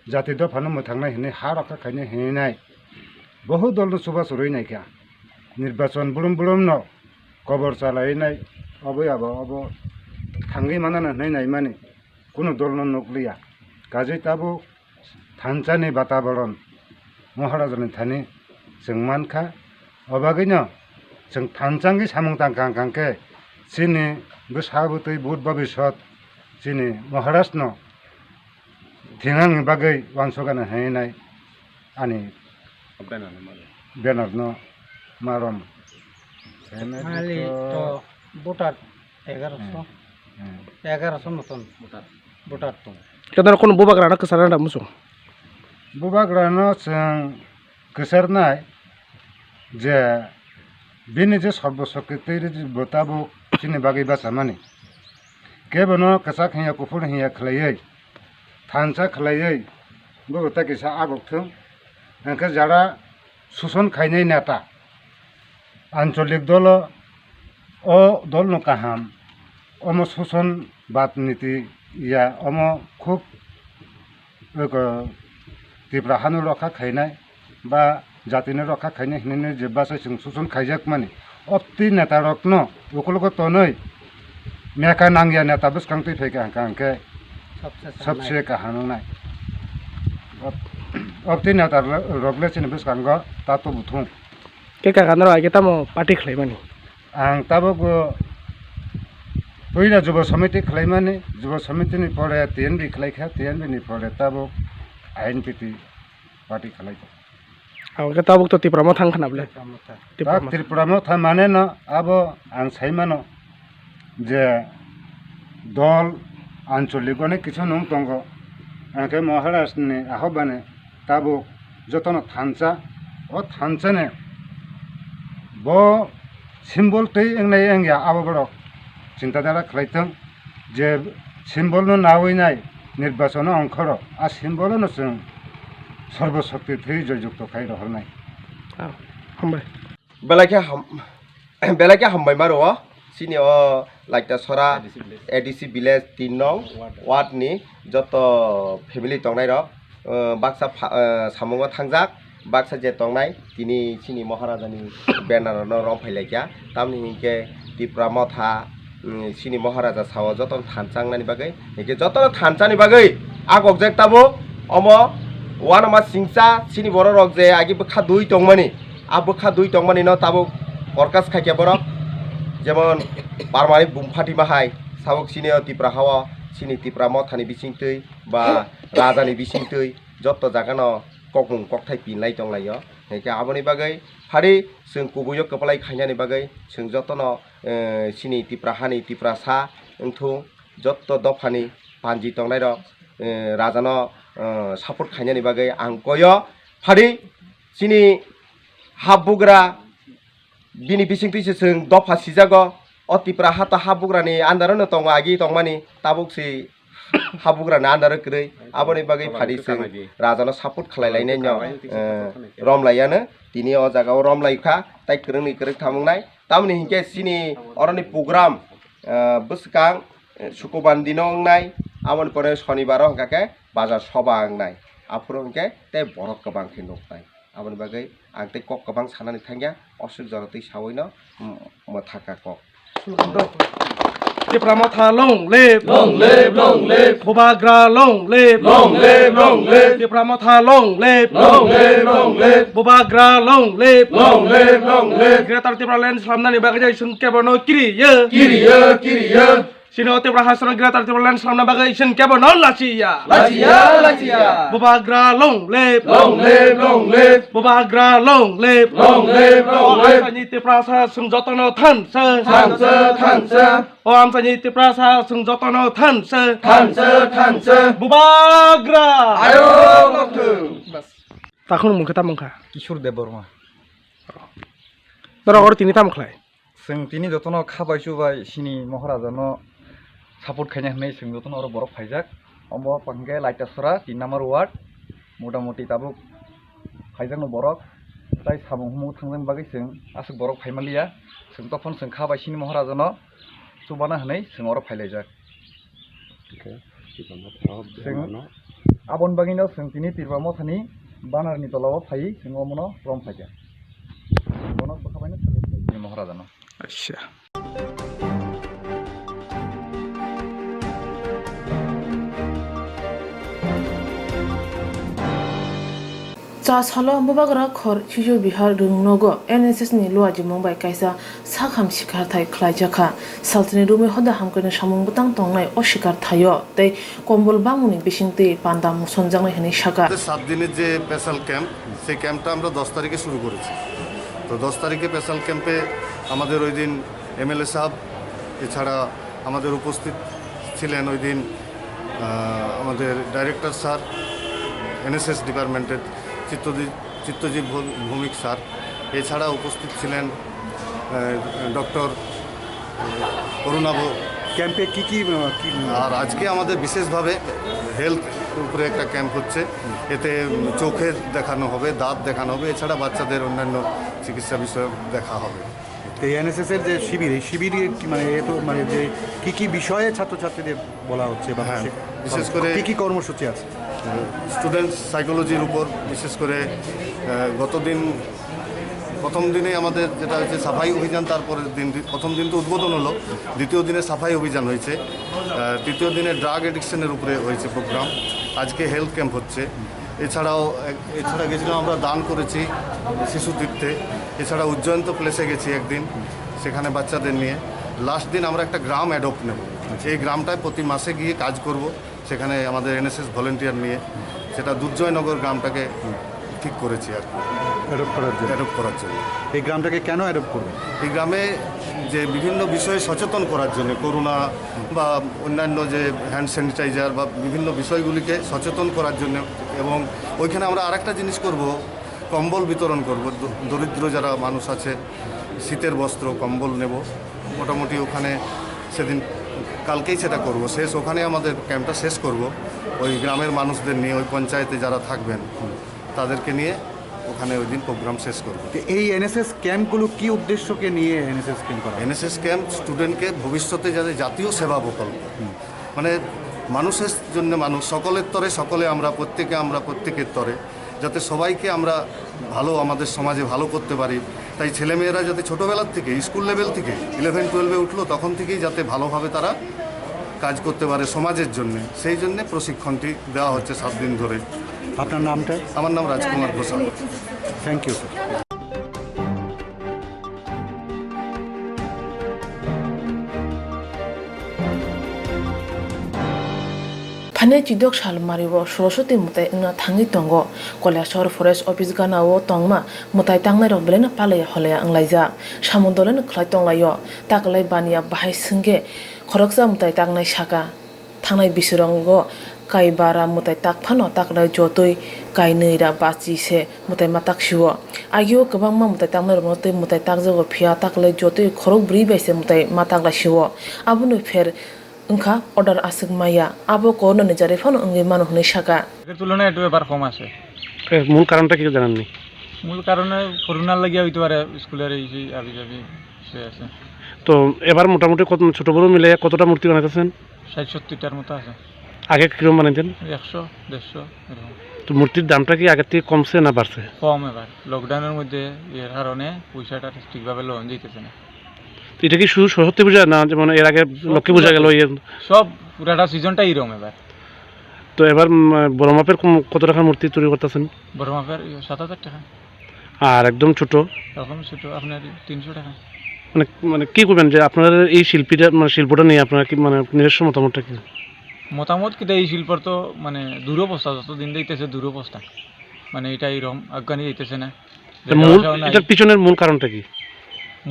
jati dophano mwthangnai hinwi ha rokha khainai hinwi nai. Bohu dolno chubachu rwi naikha. Nirbachon bulum bulumno kobor chalai nai, obo abo obo thangwi manana hinwi naimani kunu dolno nukliya. Kajwi tabuk thansani bataboron Maharajani thani chwng mankha. O bagwino chwng thansa wngwi samung tangkha hwnkha khe chini bwsa bwtwi but bobisot chini Maharajno thinangni bagwi uansukgana hinwi nai ani bannerno marom. Mali to voter egaroso. Hmm. Egaroso moton voter tong. Khe norok kunu bubagrano kwchar da muchung? Bubagrano chwng kwcharnai je bini je sorbo shokti twi rwdi bo tabuk chini bagwi bachamani. Kebono kwchak hinya kuphur hinya khlaiwi, thansa khlaiwi, bo ta kisa agok thung. Hwnkhe jara suson khainai neta, ancholik dolo o dolno kaham, omo suson bad niti ya, omo khub eko Tipra hano rokha khainai ba jatino rokha khainai hinwi je bachai chwng suson khaijakmani. Opti netarokno ukologo tonwi mekha nangya neta bwskang twi phaikha hwnkha hwnkhe sabse kaham wngnai. Op-, opti netarokle chini bwskango tato buthung. Khe kaka norok hai khe tamo party khlaimani? Ang tabuk bo puila Jubo Samiti khlaimani, Jubo Samiti ni pore T N B khlaikha, T N B ni pore tabuk I N P T party khlaikha. Abo khe tabuk to Tipra Motha wngkha na bole? Tipra Motha. Tipra Motha. Tipra Motha mane no abo ang saimano je dol ancholik onek kisu nung tongo, hwnkhe Maharaj ni ahobani tabuk jotono thansa, o thansa ni bo symbol tei wngnai wngya abo borok chinta dara khlai thung je symbol no nawi nai nirbachon o ongkhoro a symbol no chwng sorbo shokti thwi joy jukto khai rohornai. Ah, hambai. Belai khe ham-, belai khe hambai ma rwo. Chini o Laita Sora A D C village. A D C village tin nong ward ni joto family tongnai rok, eh, baksa pha-, eh, samungo thangjak, baksa je tongnai tini chini Maharaja ni banner no romphai laikha. Tamni hinkhe Tipra Motha, mm, chini Maharaja sao jotono thansa wngnani bagwi, hinkhe jotono thansa ni bagwi a kokjak tabuk omo uanama singcha chini borok rok je agi bwkha dui tongmani, a bwkha dui tongmani no tabuk forecast khaikha borok, jemon parmani bumphati ma hai sabuk chini o Tipra hao chini Tipra Motha ni bisingtwi ba Raja ni bisingtwi joto jaga no kokmung kokthai pinlai tonglaio, hinkhe aboni bagwi phari chwng kubui o kwplai khainani bagwi chwng jotono, eh, chini Tipra hani Tiprasa wngthung, jotto dophani panji tongnairok, eh, rajano, eh, support khainani bagwi ang koyo phari Chini habugra bini bisingtwi se chwng dopha sijago. O Tipra ha to habugrani under-o no tongo, agi tongmani, tabuk se habugrani under-o kwrwi. Aboni bagwi phari chwng rajano support khlai lainai no, eh, romlaiya no. Tini o jaga o romlai kha, tai kwrwngni kwrwk thamung nai. Tamoni hinkhe chini oroni program, eh, bwskang, eh, Sukubandino wngnai, aboni pore Sonibaro hwnkha khe bazar soba wngnai. Aphuru hwnkhe tei borok kwbang khe nuknai. Aboni bagwi ang tei kok kwbang sanani thangya, oswk jora twi sawi no, mm, mwthaka kok. Tipra Motha long live! Long live, long live! Bubagra long live! Long live, long live! Tipra Motha long live! Long live, long live! Bubagra long live! Long live, long live! Greater Tipraland slamnani bagwi jai chwng kebo no kiriya. Kiriya, kiriya! Chini o Tipra Hasteni Greater Tipraland slamna bagwi chwng kebo no lachiya. Lachiya, lachiya! Bubagra long live! Long live, long live! Bubagra long live! Long live, long live! O amchaini Tiprasa chwng jotono thansa. Thansa, thansa! O amchaini Tiprasa chwng jotono thansa. Thansa, thansa! Bubagra! Ayo, nokthung! Takhung mungkha tamungkha. Kishore Debbarma. Norok oro tini tamo khlai? Chwng tini jotono kha bai chubai chini Maharaja no support khaina hwnwi chwng jotono oro borok phaijak. Omo hwnkhe Laitasora tin number ward, motamuti tabuk phaijakno borok, tai samung humung thangjakni bagwi chwng aswk borok phaimanliya. Chwng tophon chwng kha bai chini Maharaja no chubana hwnwi chwng oro phailaijak. Hwnkhe Tipra Motha chwng banner no. Aboni bagwino chwng tini Tipra Mothani banner ni tola o phaiwi chwng omono rom phaikha. Bono bwkha baino support khlai chini Maharaja no. Acha. Cha salo Bubagra khor Shishu Vihar rwngnogo N S S ni luajimung bai kaisa sakham sikarthai khlaijakha. Salsani romwi hoda hamkrai ni samung bwtang tongnai o sikarthaio tei kombol bangmani bisingtwi panda musonjaknai hwnwi sakha. সাত দিনের যে special camp, সেই ক্যাম্পটা আমরা দশ তারিখে শুরু করেছি। তো দশ তারিখে স্পেশাল ক্যাম্পে আমাদের ওই দিন এমএলএ সাহেব, এছাড়া আমাদের উপস্থিত ছিলেন ওই দিন, আহ, আমাদের ডাইরেক্টর স্যার, এনএসএস ডিপার্টমেন্টের চিত্তজিৎ, চিত্তজিৎ ভৌ-, ভৌমিক স্যার। এছাড়া উপস্থিত ছিলেন, আহ, ডক্টর করুণাভ। ক্যাম্পে কি কি, আহ, কি আর আজকে আমাদের বিশেষভাবে হেলথ উপরে একটা ক্যাম্প হচ্ছে। এতে চোখের দেখানো হবে, দাঁত দেখানো হবে, এছাড়া বাচ্চাদের অন্যান্য চিকিৎসা বিষয়ক দেখা হবে। তো এই এনএসএস এর যে শিবির, এই শিবিরে কি, মানে, এ তো, মানে, যে কি কি বিষয়ে ছাত্রছাত্রীদের বলা হচ্ছে বা হ্যাঁ, সে-, বিশেষ করে কি কি কর্মসূচি আছে? স্টুডেন্ট সাইকোলজির উপর বিশেষ করে, আহ, গত দিন, প্রথম দিনে আমাদের যেটা হচ্ছে সাফাই অভিযান, তারপরের দিন, প্রথম দিন তো উদ্বোধন হলো, দ্বিতীয় দিনে সাফাই অভিযান হয়েছে, আহ, তৃতীয় দিনে ড্রাগ অ্যাডিকশনের উপরে হয়েছে প্রোগ্রাম, আজকে হেলথ ক্যাম্প হচ্ছে। এছাড়াও এক-, এছাড়া গেছিলাম আমরা দান করেছি শিশু তীর্থে, এছাড়া উজ্জয়ন্ত প্লেসে গেছি একদিন, সেখানে বাচ্চাদের নিয়ে। লাস্ট দিন আমরা একটা গ্রাম অ্যাডপ্ট নেব, সেই গ্রামটায় প্রতি মাসে গিয়ে কাজ করব, সেখানে আমাদের এনএসএস ভলেন্টিয়ার নিয়ে সেটা দুর্জয়নগর গ্রামটাকে ঠিক করেছি আর কি। অ্যাডপ্ট করার জন্য। অ্যাডপ্ট করার জন্য। এই গ্রামটাকে কেন অ্যাডপ্ট করবেন? এই গ্রামে যে বিভিন্ন বিষয়ে সচেতন করার জন্য, করোনা বা অন্যান্য যে হ্যান্ড স্যানিটাইজার বা বিভিন্ন বিষয়গুলিকে সচেতন করার জন্য। এবং ওইখানে আমরা আরেকটা জিনিস করব, কম্বল বিতরণ করব। দ-, দরিদ্র যারা মানুষ আছে, শীতের বস্ত্র, কম্বল নেব। মোটামুটি ওখানে সেদিন, কালকেই সেটা করব শেষ। ওখানে আমাদের ক্যাম্পটা শেষ করব, ওই গ্রামের মানুষদের নিয়ে, ওই পঞ্চায়েতে যারা থাকবেন, তাদেরকে নিয়ে ওখানে ওই দিন প্রোগ্রাম শেষ করব। তো এই এনএসএস ক্যাম্পগুলো কি উদ্দেশ্যকে নিয়ে এনএসএস ক্যাম্প করা হয়? এনএসএস ক্যাম্প স্টুডেন্টকে ভবিষ্যতে যাতে জাতীয় সেবা প্রকল্প, মানে, মানুষের জন্য মানুষ, সকলের তরে সকলে, আমরা প্রত্যেকে, আমরা প্রত্যেকের তরে, যাতে সবাইকে আমরা ভালো, আমাদের সমাজে ভালো করতে পারি। তাই ছেলেমেয়েরা যাতে ছোটোবেলার থেকে, স্কুল লেভেল থেকে, ইলেভেন টুয়েলভে উঠলো, তখন থেকেই যাতে ভালোভাবে তারা কাজ করতে পারে সমাজের জন্য, সেই জন্য প্রশিক্ষণটি দেওয়া হচ্ছে সাত দিন ধরে। আপনার নামটা? আমার নাম Rajkumar Ghoshal. Thank you, sir. Thani chidok sal mario Soroswati mwtai wngna thangwi tongo. Kailasor Forest Office gana o tongma mwtai tangnairok belai no palaiya holaiya wnglaijak. Samung dolai no khlai tonglaio. Taklai baniya bahai swngkhe khoroksa mwtai tangnai saka. Thangnai biswrango Kai bara mwtai tak phano taklai jotoi kainwi ra bachi se mwtai ma tak sio. Agio kwbangma mwtai taknai rokno tei mwtai takjago phiya taklai jotoi khorok bwrwi bai se mwtai ma taklai sio. Abono pher wngkha order aswk maya. Abo corona ni jarwi phano wngwi mano hwnwi saka. আগের তুলনায় একটু ব্যাপার কম আছে। এর মূল কারণটা কি জানেননি? মূল কারণে করোনার লাগিয়া হইতে পারে, স্কুলের এই সেই আবি যাবি বিষয় আছে। তো এবার মোটামুটি কত, ছোট বড় মিলে কতটা মূর্তি বানাইতেছেন? ষাট সত্তরটার মতো আছে। আগে কিরকম বানাইতেন? একশো, দেড়শো এরকম। তো মূর্তির দামটা কি আগের থেকে কমছে না বাড়ছে? কম এবার, লকডাউনের মধ্যে এর কারণে পয়সাটা ঠিকভাবে লওয়া যাইতেছে না। তো এটা কি শুধু সরস্বতী পূজা না, যেমন এর আগে সব লক্ষ্মী পূজা গেল, পূজাতে। ইয়ে? সব পুরাটা সিজনটাই এরকম এবার। তো এবার, উম, বড় মাপের কম-, কত টাকার মূর্তি তৈরি করতেছেন? বড় মাপের ইয়ে সাত হাজার টাকা। আর একদম ছোট? একদম ছোট আপনার তিনশো টাকা। মানে, মানে কি করবেন যে আপনার এই শিল্পীটা, মানে শিল্পটা নিয়ে আপনার কি, মানে নিজস্ব মতামতটা কি? মতামত কিতা, এই শিল্পর তো মানে দুরবস্থা, যতদিন দেখতেছে দুরবস্থা, মানে এটা এরকম আফগানি দিতেছে না। তো মূল, ব্যবসাও নাই। এটার পিছনের মূল কারণটা কি?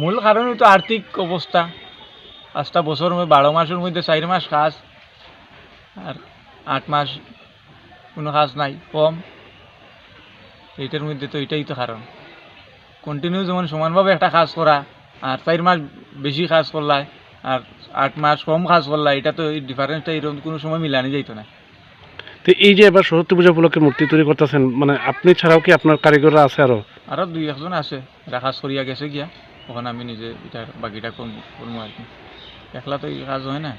মূল কারণ তো আর্থিক অবস্থা। পাঁচটা বছর মধ্যে, বারো মাসের মধ্যে চার মাস কাজ, আর আট মাস কোনো কাজ নাই, কম। এইটার মধ্যে তো এটাই তো কারণ। কন্টিনিউ যেমন সমানভাবে একটা কাজ করা, আর চার মাস বেশি কাজ করলায়, আর আট মাস কম কাজ করলায়, এটা তো, এই ডিফারেন্সটা এরকম কোনো সময় মিলানি যাইতো না। তো এই যে এবার সরস্বতী পূজা উপলক্ষে মূর্তি তৈরি করতেছেন, মানে আপনি ছাড়াও কি আপনার কারিগররা আছে আরো? আরো দুই একজন আছে, এরা কাজ করিয়া গেছে গিয়া, তখন আমি নিজে এটার বাকিটা করবো, করবো আর কি। একলা তো এই কাজ হয় না।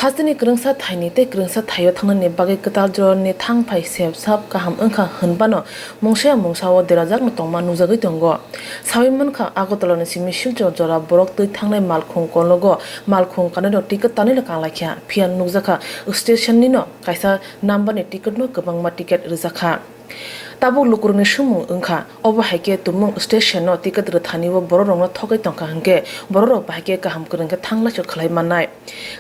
Hasteni kwrwngsa thaini tei kwrwngsa thaio thangnani bagwi kwtal jorani thang phai sep sap kaham wngkha hwnbano mungsa mungsa o derajakno tongma nukjagwi tongo. Sawi mankha, Agartala ni simi Silchar jora borok twi thangnai malkhung kolnogo malkhung kanwi rok ticket tanwi no kanglaikha, phiya nukjakha station nino kaisa number ni ticket no kwbangma ticket rwjakha. Tabuk lukurokni swngmung wngkha, obo hai khe tumung station no ticket rwthani o borok rokno thogwi tongkha hwnkhe borok rok bahai khe kaham kwrwng khe thang laisok khlai mannai.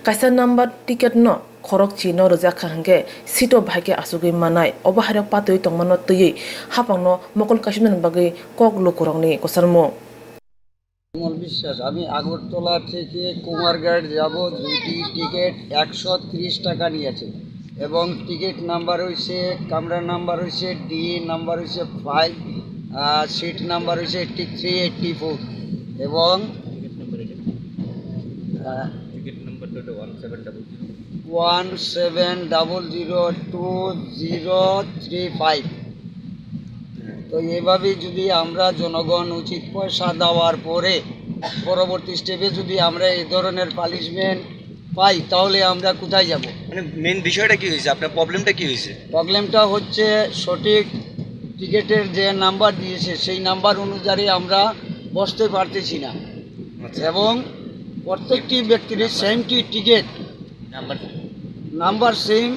Kaisa number ticket no khorok chino rwjak kha hwnkhe seat o bahai khe achugwi mannai. Obo hairok patwi tongmano twiwi hapangno mokol kaisumnani bagwi kok lukurokni kwcharmung. Bimal বিশ্বাস, আমি আগরতলা থেকে কুমারঘাট যাব, দুটি টিকিট একশো তিরিশ টাকা নিয়েছে এবং টিকিট নাম্বার হইছে, কামরা নাম্বার হইছে, ডি নাম্বার হইছে ফাইভ, আর সিট নাম্বার হইছে এইটটি থ্রি এইটটি ফোর এবং, টিকিট নাম্বার এটা। আহ, টিকিট নাম্বার তো এটা one seven double zero. One seven double zero two zero three five. তো এইভাবেই যদি আমরা জনগণ উচিত পয়সা দেওয়ার পরে পরবর্তী স্টেপে যদি আমরা এই ধরনের পানিশমেন্ট পাই, তাহলে আমরা কোথায় যাব? মানে মেইন বিষয়টা কি হয়েছে? আপনার প্রবলেমটা কি হয়েছে? প্রবলেমটা হচ্ছে সঠিক টিকিটের যে নাম্বার দিয়েছে, সেই নাম্বার অনুযায়ী আমরা বসতে পারতেছি না। আচ্ছা। এবং প্রত্যেকটি ব্যক্তির সেমটি টিকিট নাম্বার সেম,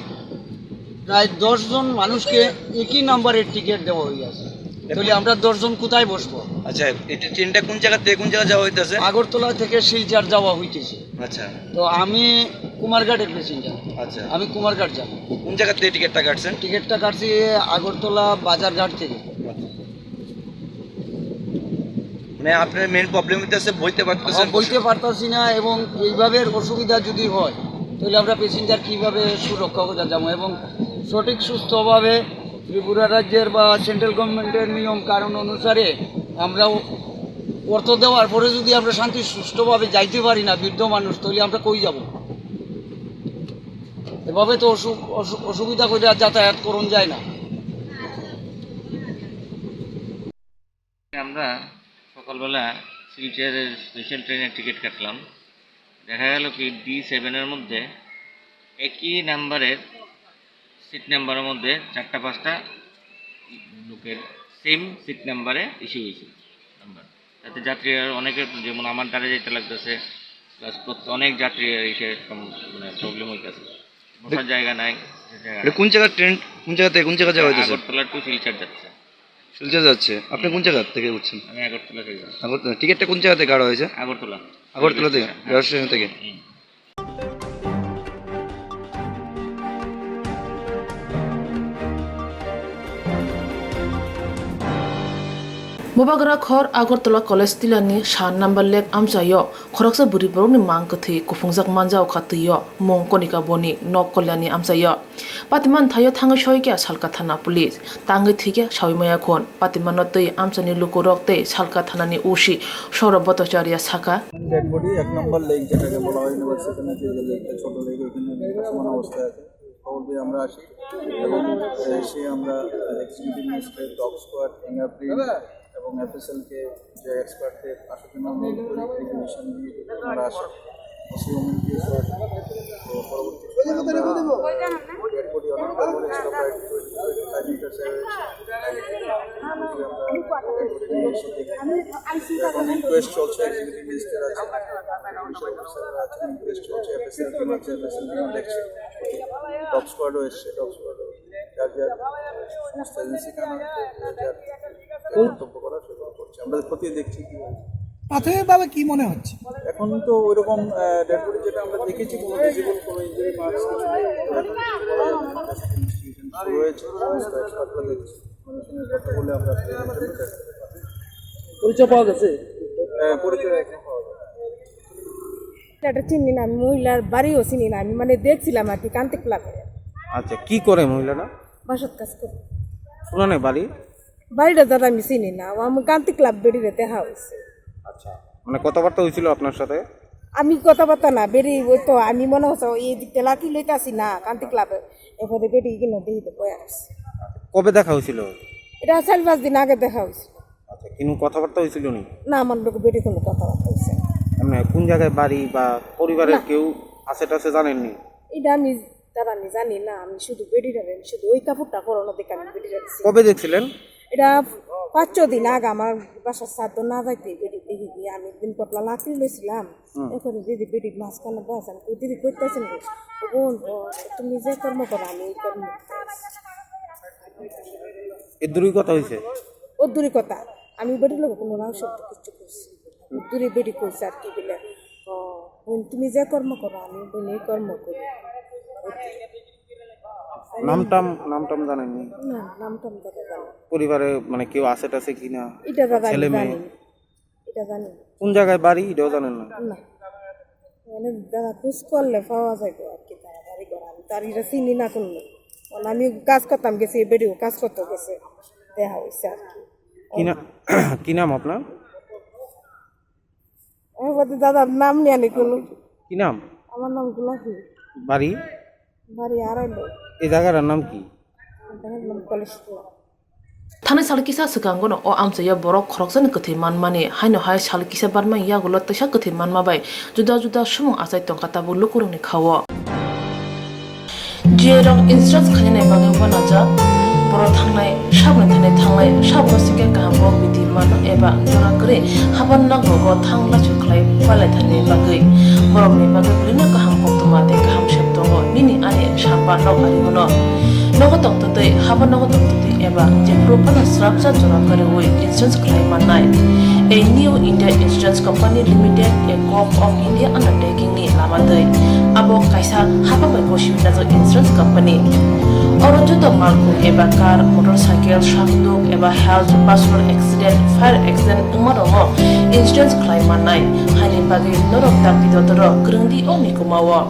প্রায় দশ জন মানুষকে একই নাম্বারের টিকিট দেওয়া হয়ে আছে। তাহলে আমরা দশ জন কোথায় বসবো? আচ্ছা, এটা ট্রেনটা কোন জায়গা থেকে কোন জায়গা যাওয়া হইতেছে? আগরতলা থেকে শিলচর যাওয়া হইতেছে। আচ্ছা। তো আমি কুমারঘাটের প্যাসেঞ্জার। আচ্ছা। আমি কুমারঘাট যাব। কোন জায়গা থেকে টিকিটটা কাটছেন? টিকিটটা কাটছি আগরতলা বাজারঘাট থেকে। আচ্ছা। মানে আপনার মেইন প্রবলেম হইতেছে বইতে পারতেছেন? হ্যাঁ, বইতে পারতাছি না, এবং এইভাবে অসুবিধা যদি হয়, তাহলে আমরা প্যাসেঞ্জার কিভাবে সুরক্ষা করে যাবো? এবং সঠিক সুস্থভাবে ত্রিপুরা রাজ্যের বা সেন্ট্রাল গভর্নমেন্টের নিয়ম কানুন অনুসারে আমরা অর্থ দেওয়ার পরে যদি আমরা শান্তি সুষ্ঠুভাবে যাইতে পারি না, বৃদ্ধ মানুষ, তাহলে আমরা কই যাব? এভাবে তো অসু-, অসু-, অসুবিধা করে আর যাতায়াত করুন যায় না। আমরা সকালবেলা শিলচরের স্পেশাল ট্রেনের টিকিট কাটলাম। দেখা গেল কি, ডি সেভেনের মধ্যে একই নাম্বারের সিট নাম্বারের মধ্যে চারটা পাঁচটা লোকের সেম সিট নাম্বারে ইস্যু হয়েছে নাম্বার। তাতে যাত্রীরা অনেকে, যেমন আমার দাঁড়িয়ে যেতে লাগতেছে, প্লাস অনেক যাত্রী এসে একদম মানে প্রবলেম হইতেছে, বসার জায়গা নাই, বসার জায়গা এটা নাই। কোন জায়গার ট্রেন? কোন জায়গা থেকে কোন জায়গা যাওয়া হ্যাঁ, হইতেছে? আগরতলা টু শিলচর যাচ্ছে। শিলচর যাচ্ছে। আপনি কোন জায়গা থেকে উঠছেন? আমি আগরতলা থেকে যাচ্ছি। আগরতলা। টিকিটটা কোন জায়গা থেকে কাটা হয়েছে? আগরতলা। আগরতলা থেকে? হ্যাঁ। রেল স্টেশন থেকে? হুম। Bubagra khor Agartala College Tilani sa number lake amchaio khoroksa bwrwi borokni mang kwthwi kuphungjak manjao kha twio mung Konika Bonik nok Kalyani amchaio. Patiman thaio thangwi soikya Salka thana police, tangwi thwikya sawi maya khun. Patimano twi amchaini lukurok tei Salka thanani O C Saurabh Bhattacharya sakha. Dead body এক নম্বর লেক, যেটাকে বলা হয় ইউনিভার্সিটি নাকি যে লেকটা, ছোট লেক, ওখানে সমান অবস্থায় আছে। খবর পেয়ে আমরা আসি এবং এসে আমরা executive magistrate, dog squad, fingerprint এবং এফএসএল কে যে এক্সপার্টদের আসার জন্য অনুরোধ করি, রিকমেন্ডেশন দিয়ে আমরা আসি। এসে ওমেন কেস তো পরবর্তী সময় আমরা ডেড বডি অনেকটা বলেছিল, প্রায় টোয়েন্টি ফাইভ মিটার এসে এখন রিকোয়েস্ট চলছে, এক্সিকিউটিভ ম্যাজিস্ট্রেট আছে, পুলিশ অফিসাররা আছেন, রিকোয়েস্ট চলছে, এফএসএল টিম আছে, এফএসএল টিম দেখছে, ডগ স্কোয়াডও এসছে, ডগ স্কোয়াডও যার যার সমস্ত এজেন্সি কানা যার যার কর্তব্য করা সেগুলো করছে। আমরা খতিয়ে দেখছি কি হয়েছে। প্রাথমিকভাবে কি মনে হচ্ছে? এখন তো ওইরকম ডেড বডি যেটা আমরা দেখেছি, কোনো ভিজিবল কোনো ইঞ্জুরি মার্কস কিছু নেই। এখন কিছু বলা যাবে না, ইনভেস্টিগেশন শুরু হয়েছে, সমস্ত এক্সপার্টরা দেখছে। মানুষের সঙ্গে কথা বলে আমরা আসলে ডিটেলটা দিতে পারি। পরিচয় পাওয়া গেছে? হ্যাঁ, পরিচয় এখন পাওয়া যাবে। এটা চিনি না আমি, মহিলার বাড়িও চিনি না আমি, মানে দেখছিলাম আর কি কান্তি ক্লাবে। আচ্ছা, কি করে মহিলাটা? বাসাত কাজ করে। কোনানে বাড়ি? বাড়িটা দাদা আমি চিনি না, ও আমি কান্তি ক্লাব বেরিয়ে দেখা হয়েছে। আচ্ছা, মানে কথাবার্তা হয়েছিল আপনার সাথে? আমি কথাবার্তা না বেরিয়ে, ওই তো আমি মনে হচ্ছে ওই এদিক তেলাকি লইতাছি না কান্তি ক্লাবে, এরপরে বেরিয়ে কিনে দিয়ে বয়ে আছে। কবে দেখা হয়েছিল? এটা চার পাঁচ দিন আগে দেখা হয়েছিল। আচ্ছা, কিন্তু কথাবার্তা হয়েছিল নি? না, আমার লোক বেরিয়ে কোনো কথাবার্তা হয়েছে না। মানে কোন জায়গায় বাড়ি বা পরিবারের না। কেউ আছে টাছে জানেননি? এটা আমি তারা আমি জানি না, আমি শুধু বেরিয়ে আমি শুধু ওই কাপড়টা পরানো দেখে আমি বেরিয়ে যাচ্ছি। কবে দেখছিলেন? এটা পাঁচ ছ দিন আগে আমার বাসার সাধ্য না যাইতে বেরিয়ে দেখি গিয়ে আমি দিন পটলা লাকড়ি লইছিলাম। হুম। এখন দিদি বেরিয়ে মাঝখানে বসেন, কই দিদি করতেছেন গো? ও বোন, ও তুমি যে কর্ম করো আমি এই কর্ম করতেছি। এর দূরই কথা হয়েছে? ও দূরে কথা, আমি বেরিয়ে লোক কোনো নাম শব্দ কিছু করছি। দূরে বেরিয়ে করছে আর কি বলে, ও বোন তুমি যে কর্ম করো আমি বোন এই কর্ম করি। নামটাম নামটাম জানেননি? না, নামটাম দাদা জানে। পরিবারে মানে কেউ আছে টাছে কিনা? এটা দাদা আমি ছেলে মেয়ে? জানি না। এটা জানি না। কোন জায়গায় বাড়ি এটাও জানেন না? না, মানে দাদা খোঁজ করলে পাওয়া যাইতো আর কি, তারা বাড়ি ঘর আমি তার এটা চিনি না কোনো। মানে আমি কাজ করতাম গেছি, বেরিয়েও কাজ করতে গেছে, দেখা হয়েছে আর কি। কি না-, কি নাম আপনার? আমি বলতে দাদার নাম নিয়ে আনি কোনো। কি নাম? আমার নাম গোলাপি। বাড়ি? বাড়ি আড়াইলো। এই জায়গাটার নাম কি? এটার নাম college. Thani sal kisa swkango no o amchaiya borok khoroksani kwthwi manmani, haino hai sal kisa barmani yagulo teisa kwthwi manma bai juda juda sumung achai tongkha tabuk lukurokni khao. Jiyarok insurance khainani bagwi uanajak, borok thangnai saboni thani thanglai, saboro sikhe kaham bo bidi mano eba jora kwrwi haban nokrogo thang lachu khlai palai thani bagwi. Borokni bagwi bwrwino kaham koktwma tei kaham sep tongo nini ani samba nok ari hwno. Nogo tongtwtwi, haban nogo tongtwtwi eba jephuru phano srapsa jora kwrwi insurance khlai mannai. A New India Insurance Company Limited, a Govt of India undertaking ni lama twi. Abo kaisa hapang bai gosi najak insurance company. Oro joto malkhung eba car, motorcycle, sakduk eba health, personal accident, fire accident wngma rokno insurance khlai mannai. Haini bagwi norok dakti dotoro kwrwngdi o mikuma o.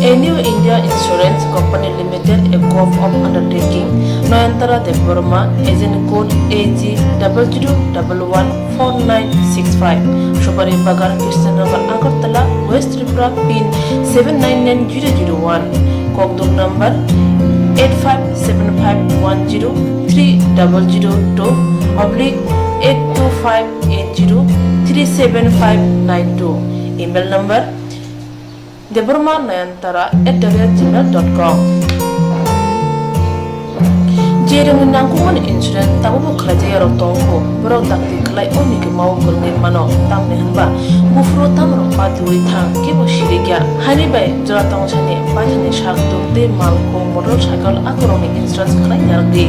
A New India Insurance Company Limited, a Govt of Undertaking, Noyantara Debbarma, agent code A G double zero double one four nine six five, Subari Bagan, Krishnanagar, Agartala, West Tripura, pin seven nine nine zero zero one, kokduk number eight five seven five one zero three double zero two oblique eight two five eight zero three seven five nine two, email number Debbarma Nayantara at the rate gmail dot com. Jeremni nangkukmani insurance tabukbo khlaijakya rok tongkho, borok dakti khlai o mikuma o kwrwngwi mano, tamni hwnba buphuru tamrok patiwi thang kebo sirikya. Haini bai jora tongsani paithani sak tuk tei malkhung motorcycle akorokni insurance khlai narwkdi.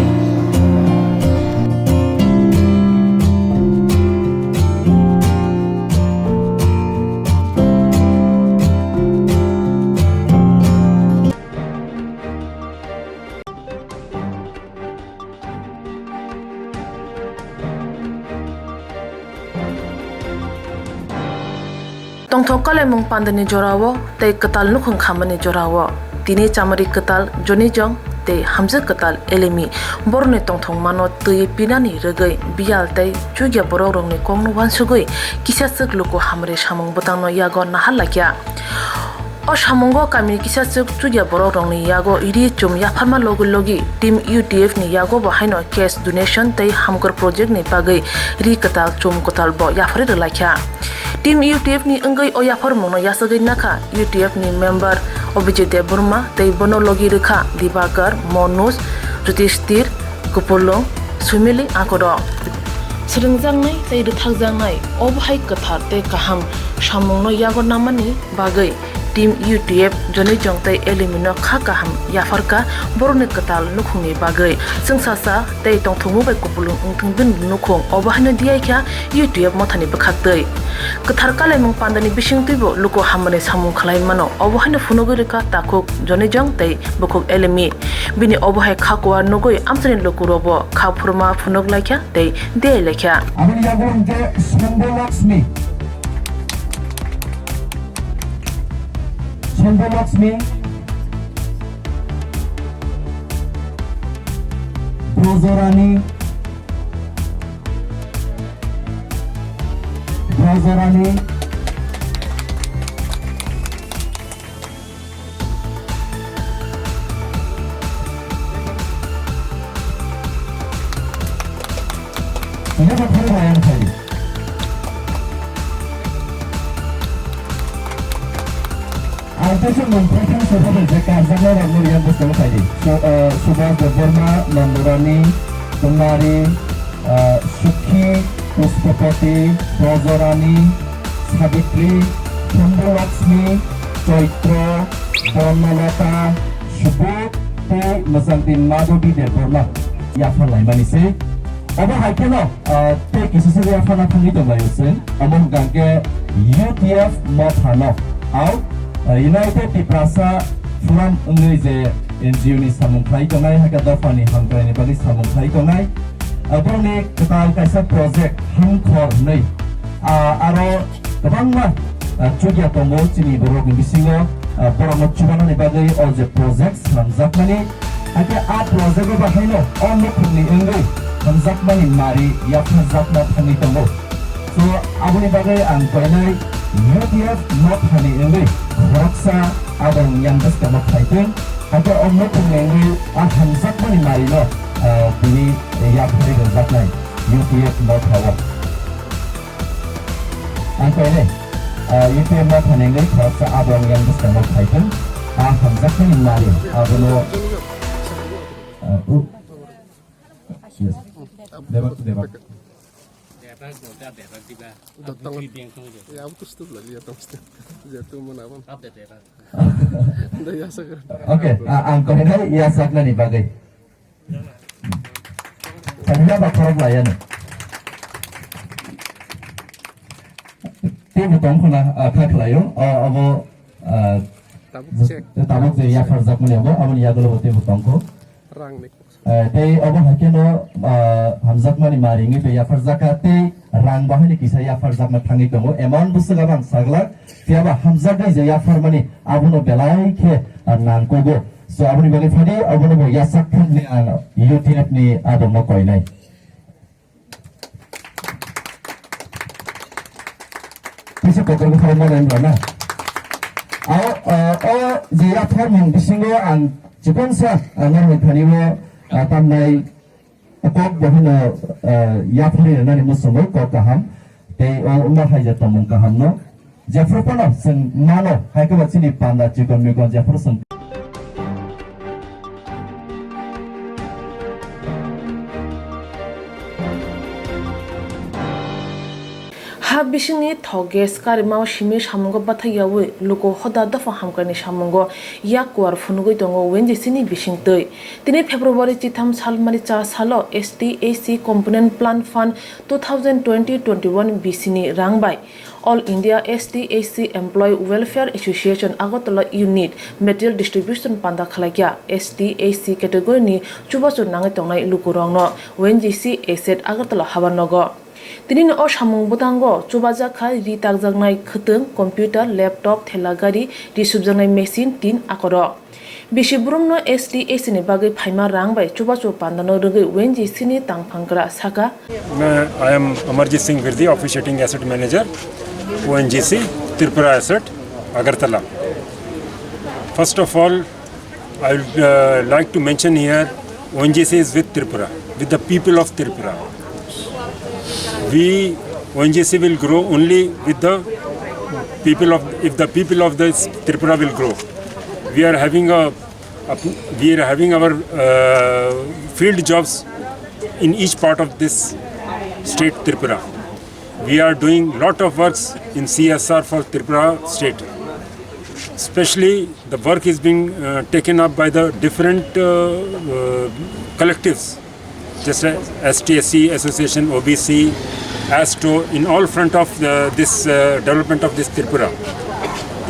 Tongthok kalaimung pandani jorao tei kwtal nukhung khamani jorao tini chamari kwtal Jonijong tei hamjwk kwtal Elimi borokni tongthokmano twi pinani rwgwi biyal tei chukya borokrokni kokno uansugwi kisachwk luku hamari samung bwtangno yago nahar laikha. O samungo kamini kisachwk chukya borokrokni yago ri chum yapharma logi logi Team U T F ni yagobo haino cash donation tei hamkar project ni bagwi ri kwtal chum kwtal bo yapharwi rwlaikha. Team U T F ni wngwi o yapharmungno yachagwi nakha U T F ni member Abhijit Debbarma tei bono logi rwkha Dibakar, Manoj, Jyotishthir, Kupulung, Sumili akorok. Swrwngjaknai tei rwthakjaknai obo hai kwthar tei kaham samungno yago namani bagwi Team U T F Jonijong tei Elimi no kha kaham yapharkha borokni kwtal nukhungni bagwi. Chwngsacha tei tongthokma bai kupulung wngthung bini nukhung obo haino diyaikha U T F mothani bwkhaktwi. Kwthar kalaimung pandani bisingtwibo luku hamani samung khlai mano, obo haino phunugwi rwkha takhuk Jonijong tei bukhuk Elimi. Bini obo hai kha kuar nugwi amchaini lukurokbo kha phurma phunuk laikha tei diyai laikha. Aboni yago hwnkhe Sambhu Lakshmi. Sambhu Lakshmi. Brojorani. Brojorani. Ang teisa mung prothom sophano je karjaknai rokno riyang bwskango phaidi. Su-, eh, Subhas Debbarma, Nandorani, Kumari, ah, Sukhi, Pushpapati, Brojorani, Savitri, Sambhu Lakshmi, Chaitra, Dhanalata, Subodh tei mwchangtwi Madhavi Debbarma yapharlaimani se. Obo hai kheno, ah, tei kisa se yapharna thangwi tonglaio chwng. Omo hwnkha hwnkhe U T F mothano. Au, ah, United Tiprasa Forum wngwi je N G O ni samung khlai tongnai, hakhe dophani hamkraini bagwi samung khlai tongnai. Ah, borokni kwtal kaisa project Hamkhor hwnwi. Ah, aro kwbangma, ah, chukya tongo chini borokni bisingo, ah, borokno chubanani bagwi o je project swnamjakmani. Hakhe a project o bahaino o nukhungni wngwi hamjakmani mari yapharjakma thangwi tongo. So, aboni bagwi ang koinai U T F mothani wngwi khoroksa adong yang bwskangno phaitwng, hakhe o nukhungni wngwi a hamjakmani marino, ah, bini yapharwi rwjaknai U T F mothao. Ang koinai, ah, U T F mothani wngwi khoroksa adong yang bwskangno phaitwng, a hamjakmani mari abono, ah, u-, yes. Debak, debak. Debak, debak, debak, debak. Dotang. Abdi bengkong je. Ya, abdi tu lah, lihat dong. Jatuh mana, Bang? Abdi debak. Dah ya, sekarang. Oke, a-, ang koinai ya sakna ni bagwi. Tangga ba khorok laya no. Tei bo tong khuna, a, kha khlaio. O, abo, a, tabuk je yapharjakmani abo, aboni yagulo bo tei bo tong kho. Rang ni. Eh, tei obo hai kheno, ah, hamjakmani mari wngwi tei yapharjak kha tei rang bahai ni kisa yapharjakma thangwi tongo. Amount bwswk abang saglak, phiya ba hamjaknai je yapharmani abono belai khe, ah, nangkogo. So, aboni bagwi phadi, abono bo yasak thangni ang U T F ni adongno koinai. Kisa kotor bwkhao mano wngla na. Ao, ah, o je yapharmung bisingo ang chikonsa, ah, norok thani o, ah, tamnai kok bo hino, ah, yapharwi rwnani muchungo kok kaham. Tei o wngma hai je tongmung kaham no. Jephru phano chwng mano, hai khe ba chini panda chikon mikon jephru chwng. Ha bisingni thok gas karimao simi samungo bathai yaui luku hoda dopha hamkrai ni samungo yak kuar phunugui tongo W N G C ni bisingtwi. Tini February chitham salmani cha salo S T A C Component Plan Fund two thousand twenty twenty-one B C ni rang bai All India S T A C Employee Welfare Association Agartala Unit material distribution panda khalaikha. S T A C category ni chubachu nangwi tongnai lukurokno W N G C asset Agartala habar nogo. Tini ni o samung bwtango chubajak kha ri takjaknai khwtwng, computer, laptop, thela gari, ri subjaknai machine, tin akorok. Bisi borokno S T S C ni bagwi phaima rang bai chubachu pandano rwgwi O N G C ni tangphangkra saka. मैं, I am Amarjit Singh Virdi, officiating asset manager, O N G C, Tripura Asset, Agartala. First of all, I would uh, like to mention here, O N G C is with Tripura, with the people of Tripura. We, O N G C will grow only with the people of, if the people of this Tripura will grow. We are having a, a we are having our uh, field jobs in each part of this state, Tripura. We are doing lot of works in C S R for Tripura state. Especially the work is being uh, taken up by the different uh, uh, collectives, just as S T S C association, O B C, ASTO, in all front of the, this uh, development of this Tripura.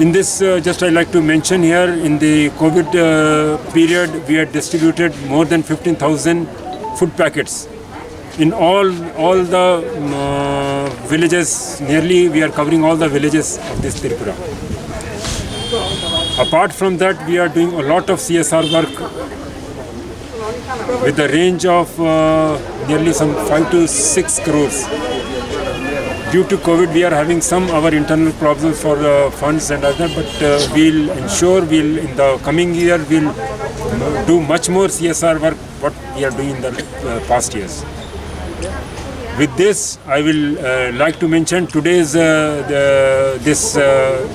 In this, uh, just I like to mention here, in the COVID uh, period, we had distributed more than fifteen thousand food packets in all, all the um, uh, villages. Nearly we are covering all the villages of this Tripura. Apart from that, we are doing a lot of C S R work with the range of uh, nearly some five to six crores. Due to COVID, we are having some our internal problems for uh, funds and other, but uh, we'll ensure we'll, in the coming year, we'll do much more C S R work what we are doing in the uh, past years. With this, I will uh, like to mention today's uh, the, this uh,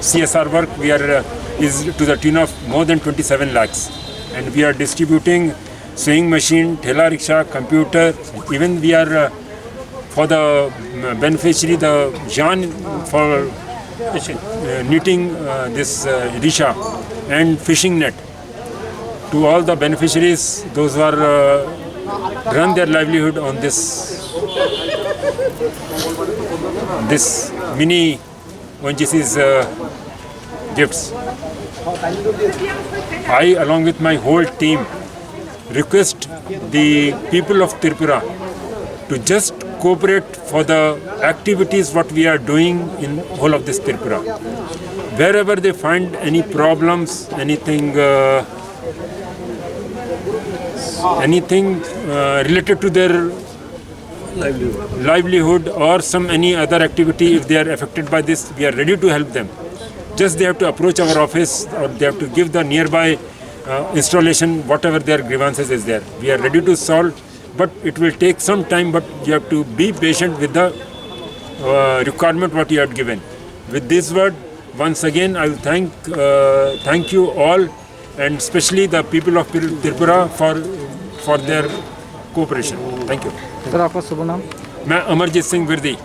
C S R work we are uh, is to the tune of more than twenty-seven lakhs, and we are distributing sewing machine, thela rickshaw, computer. Even we are uh, for the um, beneficiary the yarn for uh, knitting uh, this uh, risha and fishing net to all the beneficiaries, those who are uh, run their livelihood on this this mini O N G C's uh, gifts. I, along with my whole team, request the people of Tripura to just cooperate for the activities what we are doing in whole of this Tripura. Wherever they find any problems, anything, uh, anything uh, related to their livelihood or some any other activity, if they are affected by this, we are ready to help them. Just they have to approach our office or they have to give the nearby uh, installation, whatever their grievances is there. We are ready to solve, but it will take some time, but you have to be patient with the uh, requirement what you had given. With this word, once again, I will thank uh, thank you all, and especially the people of Tripura for for their cooperation. Thank you. Sir, आपका शुभ नाम? मैं अमरजीत सिंह Virdi.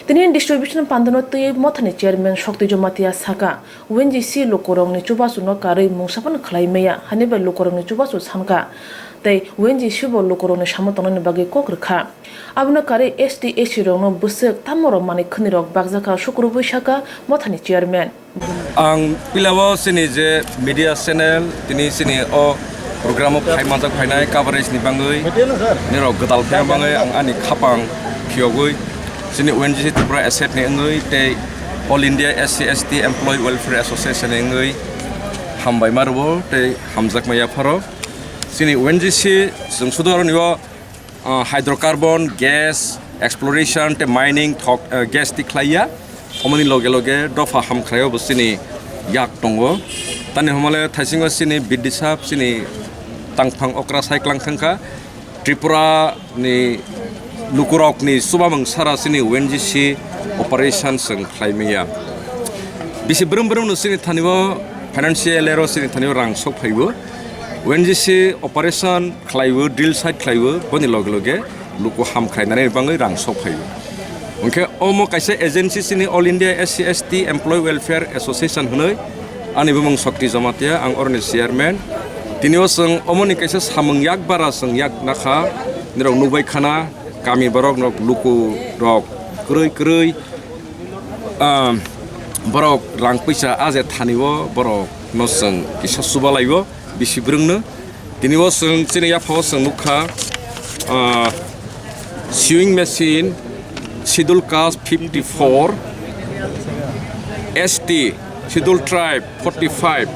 Tini distribution pandano twi mothani chairman Shokti Jamatia saka, O N G C lukurokni chubachuno karwi mungsa phano khlai maya, hani bai lukurokni chubachu sanka, tei O N G C bo lukurokni samo tongnani bagwi kok rwkha. Abono karwi S T S C rokno bwswk tamo rok manwi khwnwi rok bakjakha, sukurubui saka mothani chairman. Ang pilao chini je media channel, tini chini o program o phai manjak phainai coverage ni bangwi, nirok gwdal phaima bangwi ang ani khapang phiyogwi chini O N G C Tripura Asset ni wngwi tei All India S C S T Employee Welfare Association ni wngwi hambai ma rwo tei hamjakma yapharo. Chini O N G C chwng sudo aro ni o ah, hydrocarbon, gas, exploration tei mining thok, ah, gas twi khlaiya. Omoni loge loge dopha hamkhraio bo chini yak tongo. Tani hwnmale thaisingo chini bidisap chini tangphang okra sai klang thangkha. Tripura ni lukurokni chubamung sara chini O N G C operation chwng khlai maya. Bisi brum brum no chini thani o financial ero chini thani o rang sok phaibo. O N G C operation khlaibo, drill site khlaibo, boni loge loge luku ham khlainani bangwi rang sok phaio. Hwnkhe omo kaisa agency chini All India S C S T Employee Welfare Association hwnwi, ani bumung Shokti Jamatia, ang oroni chairman. Tini o chwng omoni kaisa samung yak bara chwng yak nakha, nirok nukbai khana, kami borok nok luku rok kwrwi kwrwi, ah, borok rang puisa aje thani o borok no chwng kisa chubalai o. Bisi bwrwngno. Tini o chwng chini yaphao chwng nukha, ah, Sewing machine, Schedule Caste fifty-four, S T, Schedule Tribe forty-five,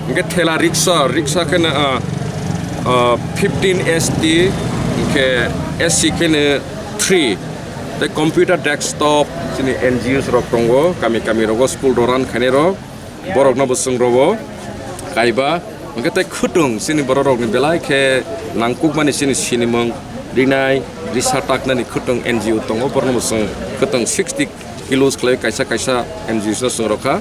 hwnkhe thela rickshaw, rickshaw kheno, ah, ah, fifteen S T, hwnkhe S C kheno three, tei computer desktop, chini N G Os rok tongo, kami kami rogo school rok run khainai rok. Borokno bo chwng rogo kaiba, hwnkhe tei khwtwng chini borok rokni belai khe nangkukmani chini sinimung rinai, risa taknani khwtwng N G O tongo, borokno bo chwng khwtwng sixty kilos khlai kaisa kaisa N G Os no chwng rokha.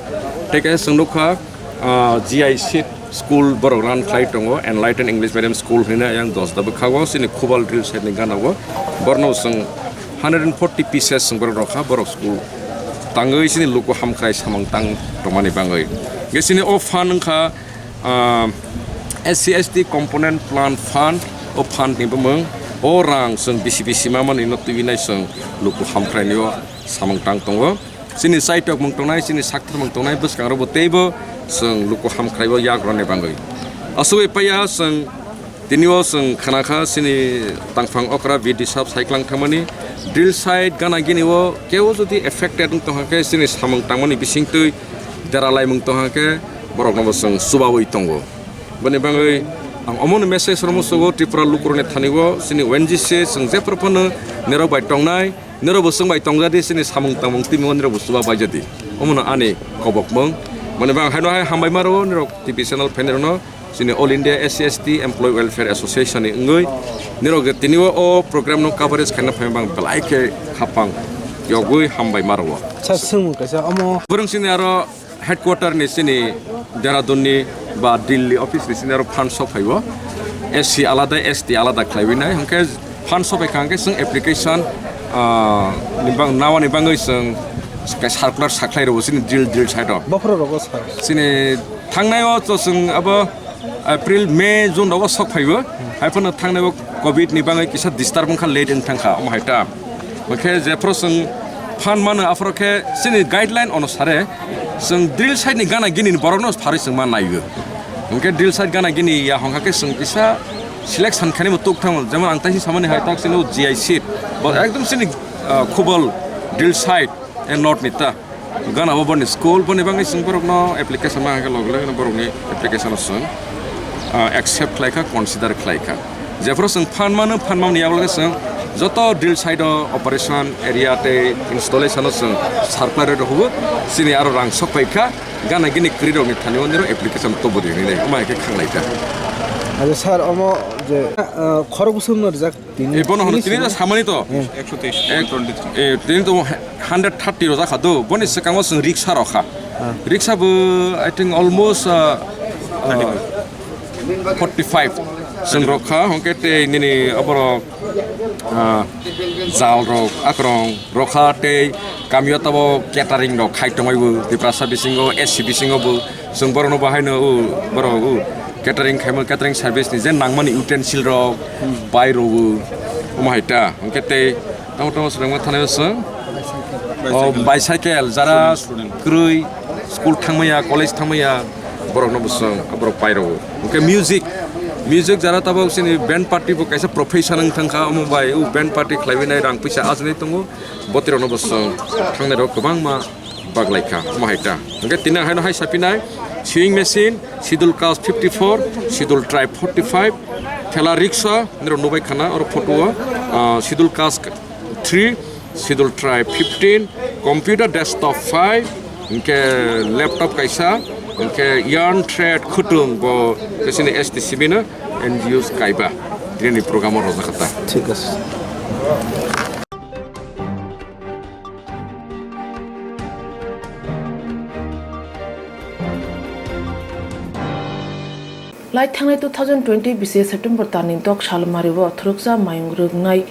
Tei kaisa chwng nukha, ah, G I seed school borok run khlai tongo, Enlighten English Medium School hinwi ayang Dosda bwkhago chini Khubal drill side ni gana o, borokno bo chwng hundred and forty pieces chwng borok rokha, borok school tangwi chini luku hamkrai samung tang tongmani bangwi. Hwnkhe chini o fund wngkha, ah, S C S T component plan fund, o fund ni bumung, o rang chwng bisi bisi mamani no twiwi nai chwng luku hamkrai ni o samung tang tongo. Chini chaitok mung tongnai, chini sakthar mung tongnai bwskango bo teibo chwng luku hamkrai o yak rwni bangwi. Asugwi paiya chwng Tini o chwng khna kha chini tangphang okra B D sab saiklang thangmani drill site gana gini o kebo jodi affected wng tongkha khe chini samung tangmani bisingtwi dera laimung tongkha khe borokno bo chwng chubawi tongo. Boni bagwi ang omono message rwmo sugo Tripura lukurokni thani o chini O N G C chwng jephru phano nirok bai tongnai, nirok bo chwng bai tongjadi chini samung tangmung timi o nirok bo chuba baijadi. Omono ani kobokmung. Boni bagwi haino hai hambai ma rwo nirok T V channel phainairokno. Chini All India S C S T Employee Welfare Association ni wngwi nirok je tini o, o program no coverage khaina phai bang belai khe khapang yogwi hambai ma rwo. Sir, swngmung kaisa omo. Bwrwng chini aro headquarter ni chini Dehradun ni ba Delhi office ni chini aro fund sok phaibo. S C alada, S T alada khlaiwi nai. Hwnkhe fund sok phai kha hwnkhe chwng application, ah, ni bang, nawani bangwi chwng circular sakhlai rwo chini drill, drill site o. Bokhorok rogo sir. Chini thangnai o to chwng abo April, May, June rogo sok phaibo. Hai phano thangnai o covid ni bagwi kisa disturb wngkha, late wng thangkha, omo hai ta. Hwnkhe jephru chwng fund mano, aphuru khe chini guideline onusare chwng drill site ni gana gini ni borokno pharwi chwng ma naiyo. Hwnkhe drill site gana gini ya hwnkha khe chwng kisa selection khainai bo tuk thango. Jemon ang taisi samani hai tak chini G I seed, bo ekdom chini, ah, Khubal drill site. E north ni ta. Gana bo boni school, boni bagwi chwng borokno application ma hwnkhe loge loge borokni application o chwng, ah, accept khlai kha, consider khlai kha. Jephru chwng fund mano, fund mani yago loge chwng joto drill site o operation area tei installation o chwng circular rok hubo, chini aro rang sok phai kha, gana gini kwrwi rokni thani o niro application tobo di hinwi nai, omo hai khe khanglai kha. Acha sir, omo je, ah, khorok bwswk no rijak. Tini, eh, bono hono tini tini no samani to. Hmm. Ekso teis, ek, one twenty three. Eh, tini to hundred thirty rojak kha do. Boni swkango chwng riksa rokha. Ah. Riksa bo, I think, almost, uh, uh, forty five. Chwng rokha, hwnkhe tei nini oborok, uh, jal rok, akrong rokha tei kamio tabo catering rok khai tongwi bo, Tiprasa bisingo, S C bisingo bo. Chwng borokno bo haino, o, borok, o, catering khaima, catering service ni je nangmani utensil rok, bai rwo, omo hai ta. Hwnkhe tei tamo tamo swrwngma thani o chwng, o, bicycle, jara kwrwi school thangmaya, college thangmaya, borokno bo chwng, borok pai rwo. Hwnkhe music, music jara tabok chini band party bo kaisa profession wng thangkha, omo bai o band party khlaiwi nai rang puisa ajinai tongo, botirokno bo chwng thangnai rok kwbangma. Baglai kha, omo hai ta. Hwnkhe tini ang haino hai sapinai, sewing machine, Schedule Caste fifty four, Schedule Tribe forty five, thela rickshaw, nirok nubai khana oro photo o, ah, Schedule Caste three, Schedule Tribe fifteen, computer desktop five, hwnkhe laptop kaisa, hwnkhe yarn thread khwtwng bo khe chini S T C B no N G Os kaiba, tini ni program o rojak kha ta. Thik ase. Lai thangnai two thousand twenty bisi September talni dok salmari o thuruksa mayung rwknai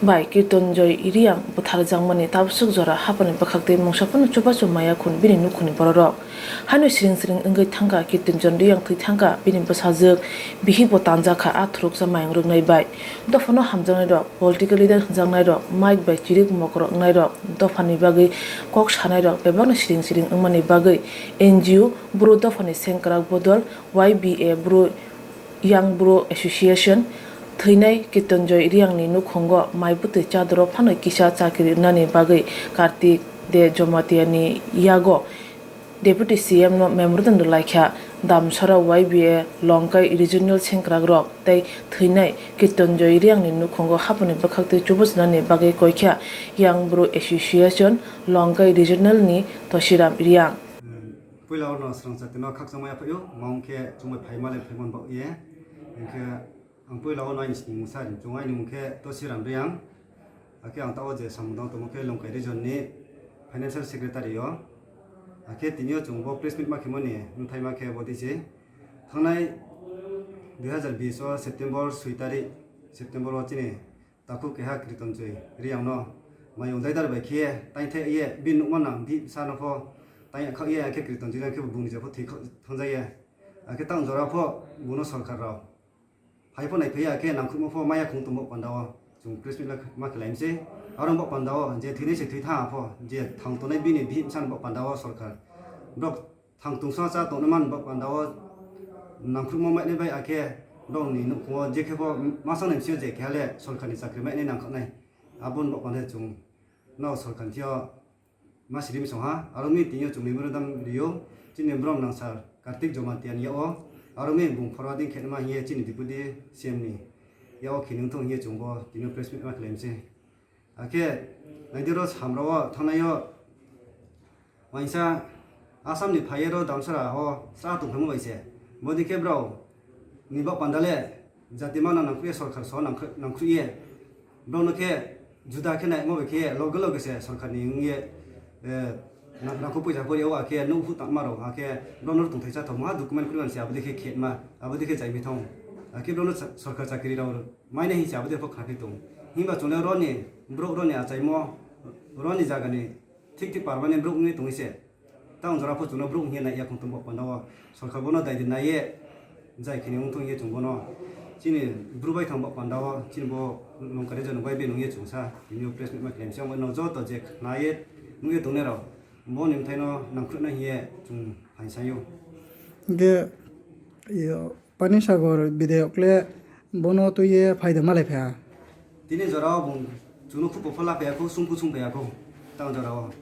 bai Kirtonjoy Reang bwtharjakmani tabswk jora haphangni bwkhaktwi mungsa phano chubachu maya khun bini nukhungni bororok. Haino siring siring wngwi thangkha Kirtonjoy Reang, thwi thangkha bini bwsajwk, bihikbo tanjakha a thuruksa mayung rwknai bai. Dophano hamjaknairok, political leader hwnjaknairok, mic bai chirik mokro wngnairok, dophani bagwi kok sanairok bebakno siring siring wngmani bagwi N G O, Bru Dophani Sengkrak Bodol, Y B A, Bru Young Bru Association, Thwinai Kitonjoy Reangni nukhungo mai bwtwi chadoro phano kisa chakri rwnani bagwi Kartik De Jomatiani yago Deputy C M no memorandum rwlaikha. Damsara Y B A Longkai Regional sengkrakrok tei thwinai Kitonjoy Reangni nukhungo haponi bwkhaktwi chubujnani bagwi koikha Young Bru Association Longkai Regional ni Tosiram Reang. Puila ono swrang chatino khakchangma yaphaio, ma wngkhe chumui phaima le phaimani bagwi. Hinkhe ang puila ono aini sini mungsa ri chungo, aini mung khe Tosiram Reang. Hakhe ang tao je samung tang tongmo khe Longkai region ni financial secretary o. Hakhe tini o chwng bo press meet ma khimani bwthai ma khe bo twi se. Thangnai dui hazar bish o September soi tarik, September o chini takhuk keha Kriton Chwi Reang no mayung daidar bai khe taithai ye bini nukma nang di sa no pho tai khak ye, hakhe Kriton Chwi Reang khe bo bung ni jepho thwi thangja ye. Hakhe tang jora pho bono sorkar rao phai pho nai phaiya, khe nangkhukma pho maya khung tongbo panda o chwng press meet ma khlai mse. Aro bo panda o je thwinai se thwi tha pho, je thang tongnai bini bihik bwsano bo panda o sorkar. Borok thang tungsa cha tongna man bo panda o nangkhukma mai nai bai, akhe borok ni nukhung o je khe bo masa nai mse je khe le sorkar ni chakri mai nai nangkhuk nai. Aboni bo panda chwng no sorkar ni thio ma siri misong ha, aro mi tini o chwng memorandum rio, chini brom nang sir Kartik Jamatia ni yao, aro mi bung forwarding khe ma hiye chini deputy C M ni yao khe nung thung hiye chwng bo tini o press meet ma khlai mse. Akhe naidi ro samra o thangnai o waisa Assam ni phai ro Damsara o sa tong phai mo bai se, bodi khe bro ni bo panda le jati mano nangkhuye sorkar so nangkhu-, nangkhuye. Borokno khe juda khe naimo bai khe loge loge se sorkar ni wngye, eh, na-, nangkuk puisa pori o akhe nukhu tangma rok akhe borokno tongthai cha thok ma document kuri manse abo dikhe khetma abo dikhe chai bithong. Akhe borokno sa-, sorkar chakri rok maina hinse abo dikhe khna khe tong. Himba chwngno roni borok roni achaimo roni jaga ni thik thik permanent borok wngwi tongwi se. Tang jora pho chwngno borok hiya nai yakung tong bo panda o sorkar bono dai di nai ye jai khini wng thung ye chwng bono chini bru bai thang bo panda o chini bo nongkari jano bai be nung ye chwng sa tini o press meet ma khlai mse amo no joto je khna ye nung ye tong nai rok bo ni bthai no nangkhruk nai hiye chwng phai sa yo. Ge yo Pani Sagor bidayok le bono twi ye phaida malai pha. Tini jora o bung chwngno khupo phola phaiyakho, sungkhu sung phaiyakho, tang jora o.